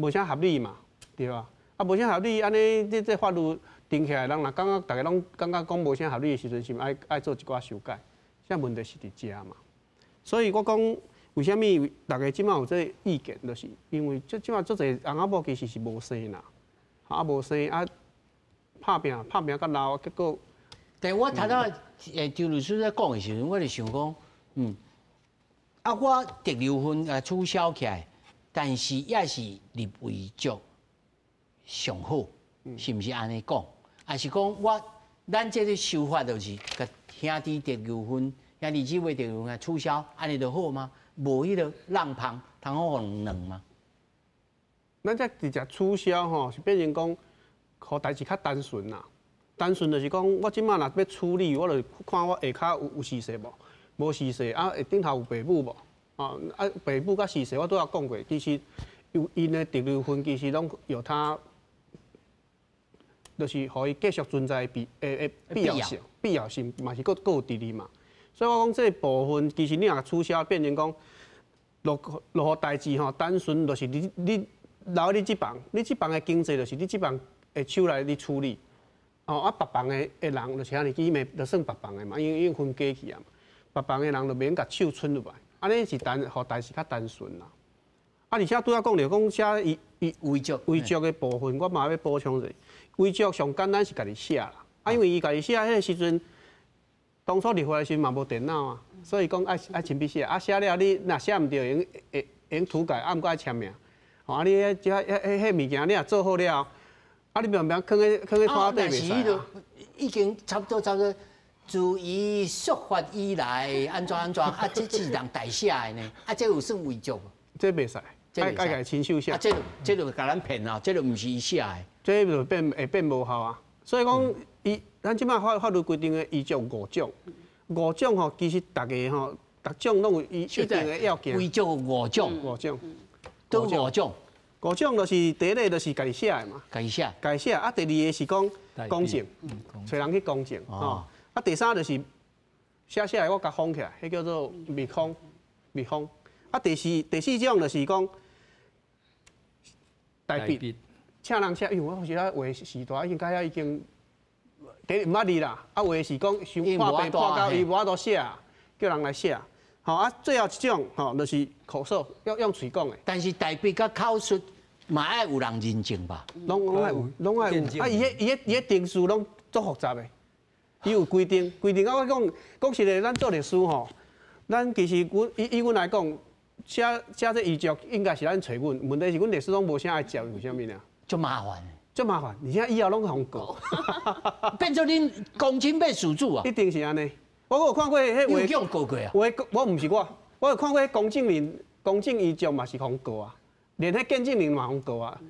啥合理嘛，對吧？啊，無啥合理，按呢這法律定起來，人若感覺逐个攏感覺講無啥合理的時陣，是毋愛愛做一寡修改？啥問題是佇遮嘛？所以我講，為啥物逐个這馬有這个意見，就是因為這這馬足濟翁仔某其實是無生啦，啊無生啊，拍拚拍拚甲老，結果但我頭拄張律師咧講的時陣，我就想講，啊，我特留份取消起來，但是也是立遺囑上好，是毋是按呢講？還是講我咱這個修法就是共兄弟特留份、兄弟姊妹特留份取消，按呢就好嗎？無彼個浪芳通好予人嗎？咱這直接取消吼，是變成講，予代誌較單純啦。單純就是講，我這擺若欲處理，我就看我下跤有嗣世無，無嗣世啊，下頂頭有爸母無？啊，爸母佮嗣世我拄仔講過，其實有𪜶的特留份，其實攏有他，就是予伊繼續存在的必要性，必要性嘛是閣有佇咧嘛。所以我講這個部分，其實你若取消，變成講落落予代誌吼，單純就是你留佇這房，你這房的經濟就是你這房的手來咧處理。哦，啊，別房的人就是按呢，伊咪就算別房的嘛，因為已經分家去啊嘛。別房的人就免共手伸入來，按呢是單，予代誌較單純啦。啊，而且拄仔講著講寫遺遺囑遺囑的部分，我嘛欲補充者。遺囑上簡單是家己寫啦，啊，因為伊家己寫彼个時陣，當初立法的時陣嘛無電腦啊，所以講愛親筆寫。啊，寫了你若寫毋著，會用塗改，啊，毋過愛簽名。吼，啊，你彼這彼彼彼物件你若做好了。啊！你明明囥佇桌底袂使啊！已經差不多，自伊說法以來，按怎按怎啊？這是人代寫的呢？啊，這有算遺囑無？這袂使，愛共親手寫。啊，這就共咱騙啊！這就毋是伊寫的。這就會變無效啊！所以講，伊咱這擺法律規定的遺囑五種，五種吼，其實逐个吼，逐種攏有伊一定的要件。遺囑五種，五種，佗五種。五種就是第一个就是家己寫的嘛，家己寫，家己寫。啊，第二个是講公證，揣人去公證，吼。啊，第三就是寫來我共封起來，彼叫做密封，密封。啊，第四種就是講代筆，請人寫，因為我有時陣畫時大已經到遐已經，第一毋捌字啦，啊，有的是講傷破病破到伊無法度寫，叫人來寫。吼啊，最後一種吼就是口述，用喙講的。但是代筆佮口述嘛愛有人認證吧？攏愛有，攏愛有。啊，伊彼程序攏足複雜的，伊有規定，規定啊！我講講實在，咱做律師吼，咱其實阮以阮來講，寫這遺囑應該是咱揣阮，問題是阮律師攏無啥愛接，為啥物呢？足麻煩。足麻煩，而且以後攏予人告。變做恁公親欲事主啊？一定是按呢。我有看過彼有叫告過啊？有我毋是我，我有看過彼公證人公證遺囑嘛是予人告啊，連彼見證人嘛予人告啊。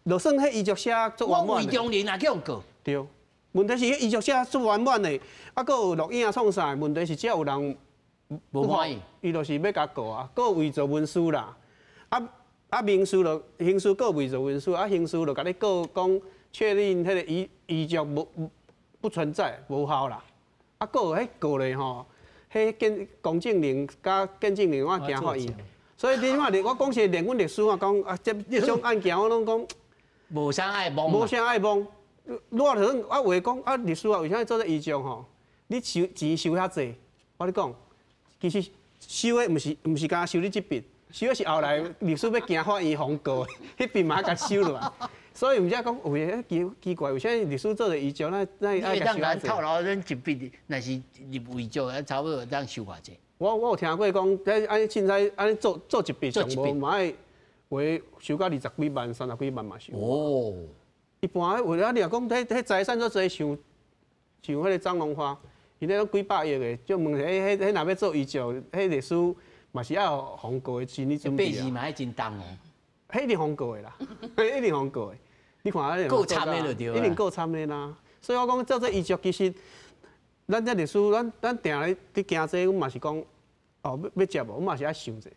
就算彼遺囑寫足圓滿，我魏中人也叫告。對，問題是彼遺囑寫足圓滿的，啊，閣有錄影創啥？問題是只要有人無滿意，伊就是欲共告啊，閣偽造文書啦，啊民事就刑事告偽造文書，啊刑事就共你告講確認彼个遺囑無不存在無效啦。啊，閣有彼告咧吼，彼見公證人佮見證人我行法院，所以你看，我講實，連阮律師啊講啊，這種案件我攏講無啥愛摸，無啥愛摸。我就算啊話講啊，律師啊，為啥做這遺囑吼？你收錢收遐濟，我咧講，其實收的毋是干焦收你這筆，收的是後來律師欲行法院予人告的，彼筆嘛愛共收落來。所以毋才講有的奇奇怪，為啥律師做个遺囑，咱愛共收遐濟？透露恁一筆，若是入遺囑，啊差不多會當收偌濟？我有聽過講，這按呢凊彩按呢做一筆，上無嘛愛有的收到20幾萬、30幾萬嘛是有。哦。一般有的啊，你若講彼財產足濟，像彼个張榮發，伊彼攏幾百億的，就問彼彼若欲做遺囑，彼律師嘛是愛予人告的心理準備啊。八字嘛愛真重哦。彼一定予人告的啦，彼一定予人告的。你看啊，告慘的就對。一定告慘的啦。所以我講做這遺囑，其實咱這律師，咱定咧佇行這，阮嘛是講，哦，欲接無，阮嘛是愛想者，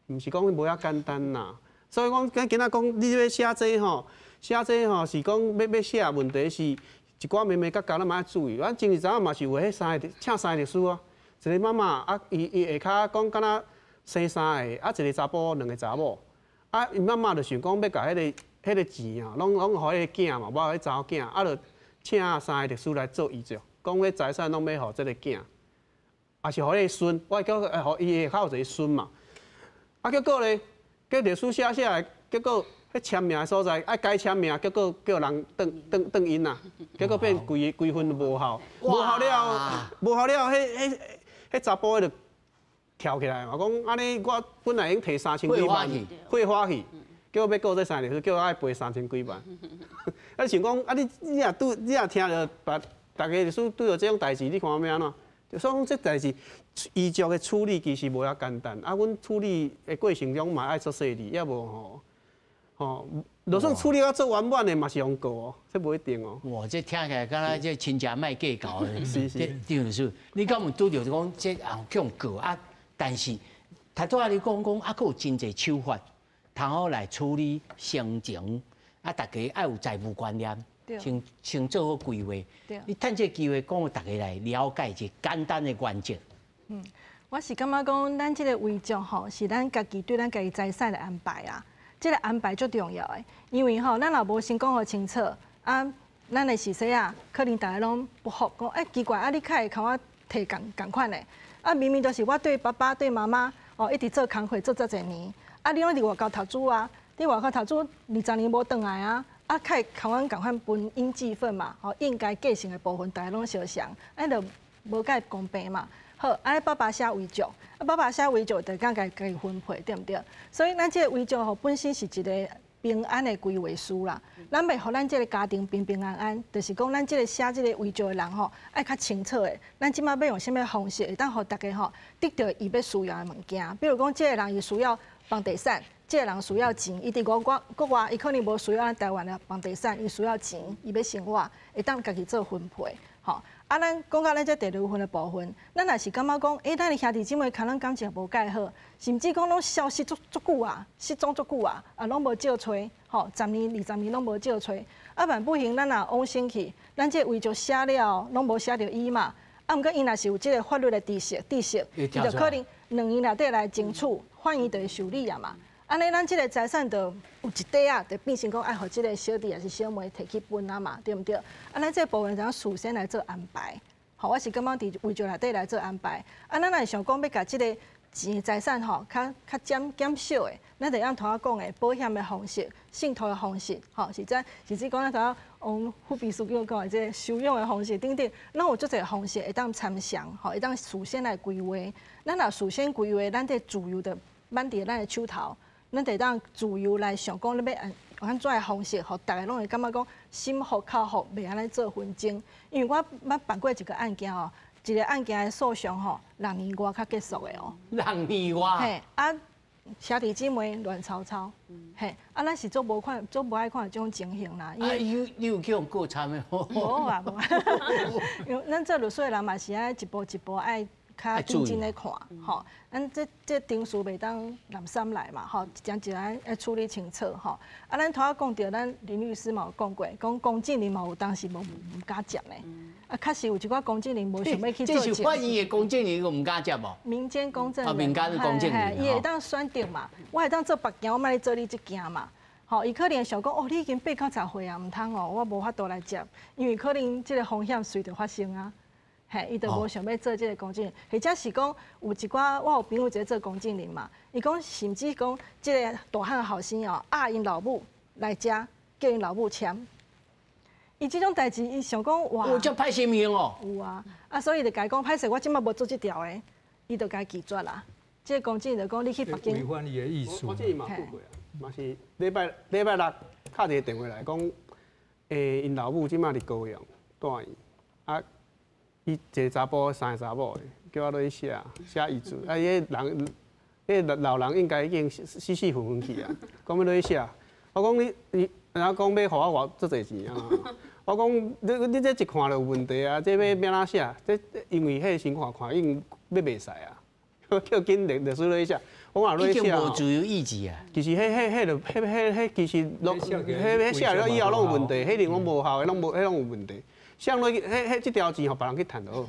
毋是講無遐簡單啦。所以講，今仔講你欲寫這吼，寫這吼是講欲寫，問題是一寡眉眉角角，咱嘛愛注意。咱前日早嘛是有彼三个請三個律師啊，一個媽媽啊，伊下跤講敢若生三个，啊一个查埔，兩个查某，啊𪜶媽媽就想講欲共彼个錢啊，攏予彼个囝嘛，無彼查某囝，啊就請三個律師來做遺囑，講彼財產攏欲予這个囝，也是予彼个孫，我叫予伊下跤有一個孫嘛，啊結果咧，叫律師寫寫來，結果彼彼签名的所在爱改签名，结果叫人转转转𪜶啊，结果变规规份无效，无效了，无效了，彼彼彼查埔就跳起来嘛，讲按呢我本来已经提三千几万，废话去，叫我欲告这三个律师，叫我爱赔三千几万。啊，想讲啊，你你若拄你若听著别逐家律师拄著这种代志，你看欲按怎？就所以讲这代志遗嘱的处理其实无遐简单，啊，阮处理的过程中嘛爱足细腻，抑无吼吼，就算处理甲足圆满的嘛是予告哦，这无一定哦。哇，这听起来敢若这亲戚莫计较的。是是。张律师，你敢有拄著讲这也予告啊？但是，头拄仔你讲讲啊，阁有真济手法，通好来处理生前啊，大家爱有财务观念，先先做好规划。你趁这个机会讲，予大家来了解一个简单的原则。我是感觉讲，咱这个遗嘱吼，是咱家己对咱家己财产的安排啊。这个安排足重要的，因为吼，咱若无先讲予清楚，啊，咱的序细仔，可能大家拢不服，讲欸奇怪，啊你较会共我提仝仝款的，啊明明就是我对爸爸对妈妈哦一直做工课做遮济年，啊你拢伫外口读书啊，伫外口读书20年无转来啊，啊较会共阮仝款分应继份嘛，吼应该继承的部分大家拢相像，按呢就无介公平嘛。好，按呢爸爸写遗嘱，啊爸爸写遗嘱就共家己分配，对毋对？所以咱这个遗嘱吼本身是一个平安的规划书啦。咱欲予咱这个家庭平平安安，就是讲咱这个写这个遗嘱的人吼，爱较清楚的。咱这马欲用啥物方式，会当予大家吼得著伊欲需要的物件。比如讲，这个人伊需要房地产，这个人需要钱，伊伫国外国外，伊可能无需要咱台湾的房地产，伊需要钱，伊欲生活，会当家己做分配，吼。啊，咱讲到咱这第二份的部分，咱若是感觉讲，欸，咱的兄弟姊妹可能感情无介好，甚至讲拢消失足足久啊，失踪足久啊，啊，拢无借揣，吼，10年、20年拢无借揣，啊，万不幸咱若往生去，咱这遗嘱写了，拢无写著伊嘛，啊，毋过伊若是有这个法律的知识，知识，伊就可能2年内底来争取，法院就会受理啊嘛。按呢，咱这个财产就有一块仔，就变成讲爱予这个小弟抑是小妹提去分啊嘛，对毋对？啊，咱这个部分就事先来做安排。吼，我是感觉伫遗嘱内底来做安排。啊，咱若是想讲欲共这个钱财产吼，较较减减少的，咱就按头仔讲的保险的方式、信托的方式，吼，是这，甚至讲咱头仔王副秘书长讲的这个收养的方式等等，拢有足济方式会当参详，吼，会当事先来规划。咱若事先规划，咱得自由的挽伫咱的手头。咱得当自由来想讲，你欲按按怎的方式，予大家拢会感觉讲心服口服，袂按呢做纷争。因为我捌办过一个案件哦，一个案件的诉讼吼，六年外才结束的哦。六年外。嘿，啊，兄弟姊妹乱糟糟，嘿，啊，咱是足无看，足无爱看这种情形啦。啊，你有去予告惨的？无啊，无啊。因为咱做律师的人嘛是爱一步一步爱较认真咧看，吼，咱这这程序袂当滥散来嘛，吼，一桩一桩爱处理清楚，吼。啊，咱头仔讲著，咱林律师嘛有讲过，讲公证人嘛有当时无毋敢接呢。啊，确实有一寡公证人无想欲去做。这是法院的公证人毋敢接无？民间公证人。啊，民间公证人。伊会当选择嘛，我会当做别件，我莫咧做你这件嘛。吼，伊可能想讲，哦，你已经八九十岁啊，毋通哦，我无法度来接，因为可能这个风险随著发生啊。嘿，伊就无想欲做这个公证，或者是讲有一寡我有朋友一个做公证人嘛，伊讲甚至讲这个大汉后生哦，压𪜶老母来遮，叫𪜶老母签。伊这种代志，伊想讲哇，有遮歹心胸哦。有啊，啊，所以就共伊讲歹势，我这马无做这条的，伊就共伊拒绝啦。这个公证就讲你去别间。违反伊的意思。我之前嘛拄过啊，嘛是礼拜礼拜六敲一个电话来讲，欸，𪜶老母这马伫高雄住院，啊。伊一个查埔，三个查某的，叫我落去写写遗嘱。啊，彼个人，彼个老人应该已经死死死昏昏去啊。讲欲落去写，我讲你你，然后讲欲予我偌足济钱啊？我讲你你这一看就有问题啊！这欲欲按怎写？这因为彼个情况看已经欲袂使啊，叫紧律律师落去写。我讲落去写。已经无自由意志啊。其实彼彼彼就彼彼彼其实拢彼彼写了以后拢有问题，彼拢无效的，拢无彼拢有问题。像落去，彼彼这条钱予别人去趁就好。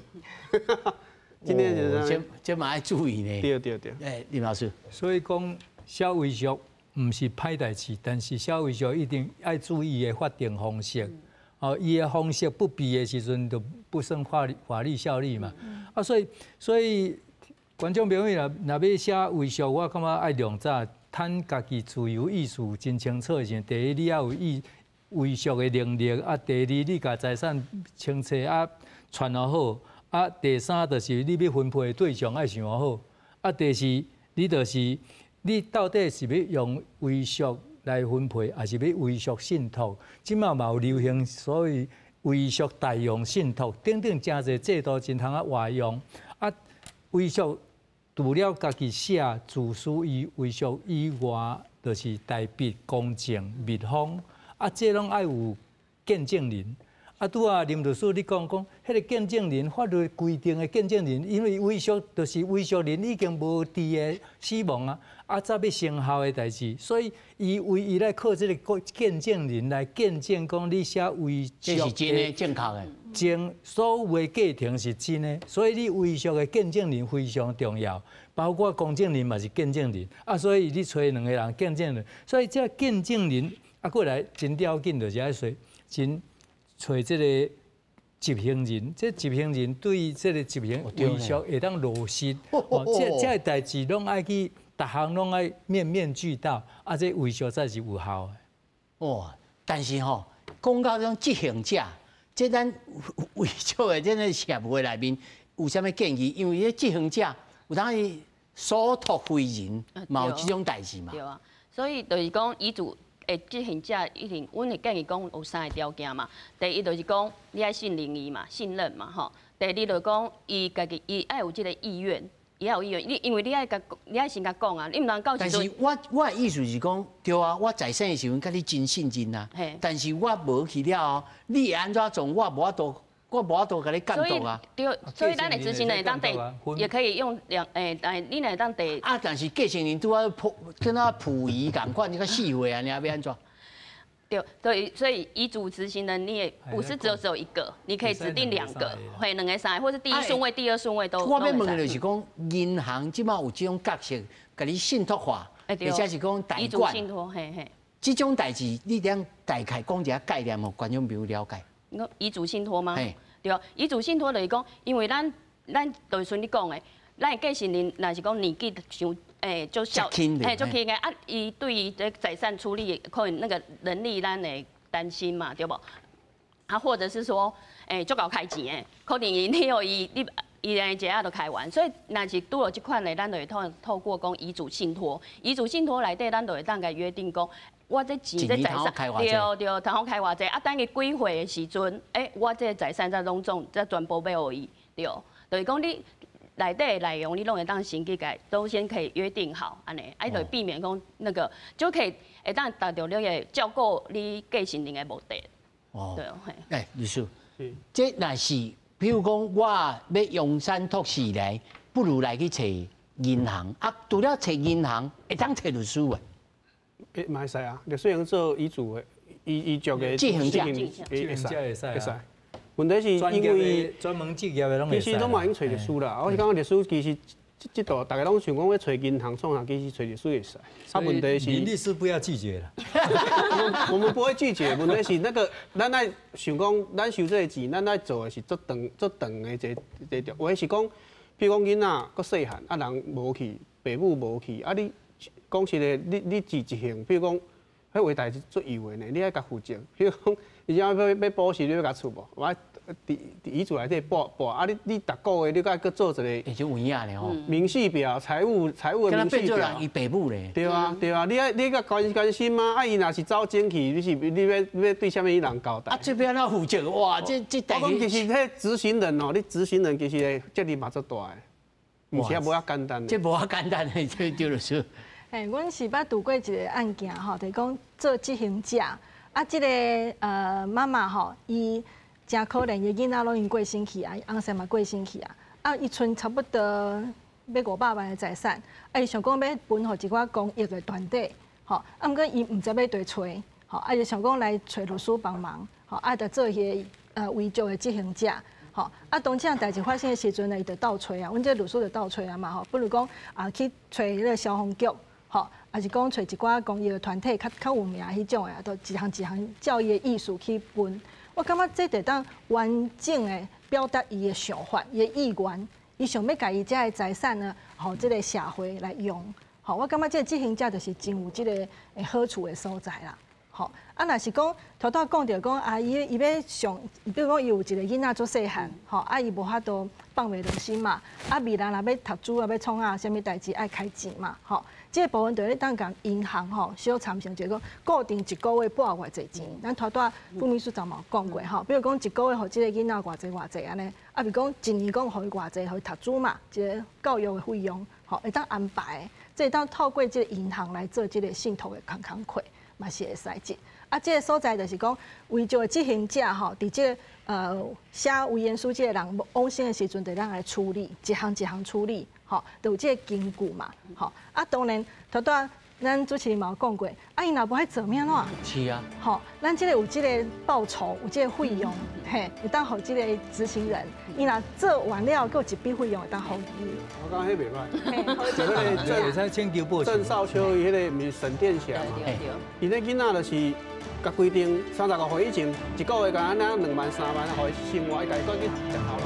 真的就是这这嘛爱注意呢。对对对。哎，林老师。所以讲写遗嘱毋是歹代志，但是写遗嘱一定爱注意的法定方式。哦，伊的方式不备的时阵，就不生法律法律效力嘛。啊，所以所以观众朋友若若欲写遗嘱，我感觉爱量早趁家己自由意思真清楚的时阵，第一你要有意遗嘱的能力，啊，第二你共财产清册啊传好，啊，第三就是你欲分配的对象爱想好，啊，第四你就是你到底是欲用遗嘱来分配，抑是欲遗嘱信托？这马嘛有流行所谓遗嘱代用信托等等，诚济制度真通啊活用。啊，遗嘱除了家己写自书遗遗嘱以外，就是代笔、公证、密封，啊，这拢爱有见证人。啊，拄仔林律师你讲讲，彼个见证人法律规定的见证人，因为遗嘱就是遗嘱人已经无伫个死亡啊，啊，才欲生效的代志，所以伊唯一来靠这个见证人来见证讲你写遗嘱这是真的正确的。真所有的过程是真的，所以你遗嘱的见证人非常重要，包括公证人嘛是见证人啊，所以你揣两个人见证人，所以这见证人啊过来真要紧，就是爱说真揣这个执行人，这执行人对这个执行遗嘱会当落实，哦，这个代志拢爱去，逐项拢爱面面俱到，啊，这遗嘱才是有效的。哇，但是吼，讲到这种执行者，这咱遗嘱的这个社会内面有啥物建议？因为这执行者有当伊所托非人，嘛有这种代志嘛。对啊，所以就是讲遗嘱的执行者一定，阮会建议讲有三个条件嘛。第一就是讲你爱信任伊嘛，信任嘛，吼。第二就是讲伊家己伊爱有这个意愿，伊爱有意愿。你因为你爱共，你爱先共讲啊，你毋通到时阵。但是我的意思是讲，对啊，我在生的时阵佮你真信任啊。但是我无去了后，你会按怎做，我无法度，我无法度共你监督啊。对，所以咱的执行人会当第，也可以用两诶，你会当第。啊，但是继承人拄仔抱，敢若溥仪仝款，你较四岁啊，你欲按怎？对，对，所以遗嘱执行人你也不是只有一个，你可以指定两个，或两个三个，或是第一顺位、第二顺位都。我欲问的就是讲，银行这马有这种角色，共你信托化，或者是讲代管。遗嘱信托，嘿嘿。这种代志，你通大概讲一下概念，予观众朋友了解。你讲遗嘱信托吗？对，遗嘱信托就是讲，因为咱就是像你讲的，咱的继承人若是讲年纪伤。欸，就小，欸，足轻的啊！伊对于这财产处理可能那个能力，咱会担心嘛，对无？啊，或者是说，欸，足𠢕开钱的，可能伊你予伊，你伊连一下就开完，所以若是拄著这款的，咱就会透过讲遗嘱信托，遗嘱信托内底，咱就会当共约定讲，我这钱这财产，对对，通好开偌济，啊，等伊几岁的时阵，欸，我这财产才拢总才全部欲予伊，对，就是讲你。内底的内容你拢会当先去共，都先可以约定好，按呢，啊，就避免讲那个就可以会当达到你个照顾你继承人的目的。哦，对，欸，律师，这若是比如讲我欲用产托死来，不如来去揣银行啊，除了揣银行，会当揣律师无？欸，嘛会使啊，律师用做遗嘱的遗嘱的执行者，会使，会使。问题是因为专门职业的拢其实拢嘛用揣律师啦。我是感觉律师其实这这度大家拢想讲欲揣银行创啥，其实揣律师会使。啊，问题是林律师不要拒绝啦。我们不会拒绝，问题是那个咱爱想讲，咱收这个钱，咱爱做的是足长足长的一个一个。有的是讲，比如讲囡仔阁细汉，啊人无去，爸母无去，啊你讲实的，你自执行，比如讲，彼话代志足幼的呢，你爱共负责。比如讲，伊遮欲补习，你欲共出无？我伫伫遗嘱内底报报啊！你逐个月你阁阁做一个，会就有影咧吼。明细表，财务的明细表。伊爸母咧。对啊对啊，你爱你阁关关心吗？啊，伊若是走精去，你是你欲你欲对啥物人交代？啊，这欲按怎负责？哇，这我讲其实彼执行人哦，你执行人其实的责任嘛足大的，毋是也无遐简单。这无遐简单的，这张律师。嘿，阮是捌拄过一个案件吼，就是讲做执行者，啊，这个妈妈吼，伊真可怜，伊囡仔拢已经过身去啊，翁婿嘛过身去啊，啊，伊賰差不多欲500万的财产，啊，伊想讲欲分予一寡公益的团体，吼，啊，毋过伊毋知欲佗揣，吼，啊，就想讲来揣律师帮忙，吼，啊，就做彼个遗嘱的执行者，吼，啊，当这样代志发生的时阵呢，伊就斗揣啊，阮这律师就斗揣啊嘛，吼，比如讲啊，去揣彼个消防局，吼，抑是讲揣一寡公益的团体较较有名彼种的，都一项一项照伊的意思去分。我感觉这会当完整的表达伊的想法、伊的意愿，伊想欲共伊遮的财产呢，予这个社会来用。吼，我感覺這個執行者就是真有這个好處的所在啦。吼，啊，若是講頭拄講著講啊，伊欲上，比如講伊有一個囡仔足細漢，吼，啊，伊無法度放袂落心嘛，啊，未來若欲讀書啊，欲創啊，啥物代誌愛開錢嘛，吼，這个部分就咧當共銀行吼小參詳，就講固定一個月撥偌濟錢，咱頭拄仔副秘書長嘛有講過吼，比如講一個月予這个囡仔偌濟偌濟按呢，啊，比如講一年講予伊偌濟，予伊讀書嘛，一個教育的費用，吼，會當安排，這會當透過這個銀行來做這個信託的工課。嘛是會使這，啊，這个所在就是講，遺囑的執行者吼，佇這个寫遺言書這个人往生的時陣，就咱來處理，一項一項處理，吼，就有這个根據嘛，吼，啊，當然，頭拄仔咱主持人嘛有講過，啊，伊若無愛做欲按怎？是啊。吼，咱這个有這个報酬，有這个費用，嘿，會當予這個執行人，伊若做完了，閣有一筆費用會當予伊。我感覺彼袂䆀，就彼個會使請求報酬。鄭少秋伊彼个毋是沈殿霞嘛？伊那囡仔就是共規定35歲以前，一個月共按呢2萬3萬，予伊生活，伊家己閣去食頭路。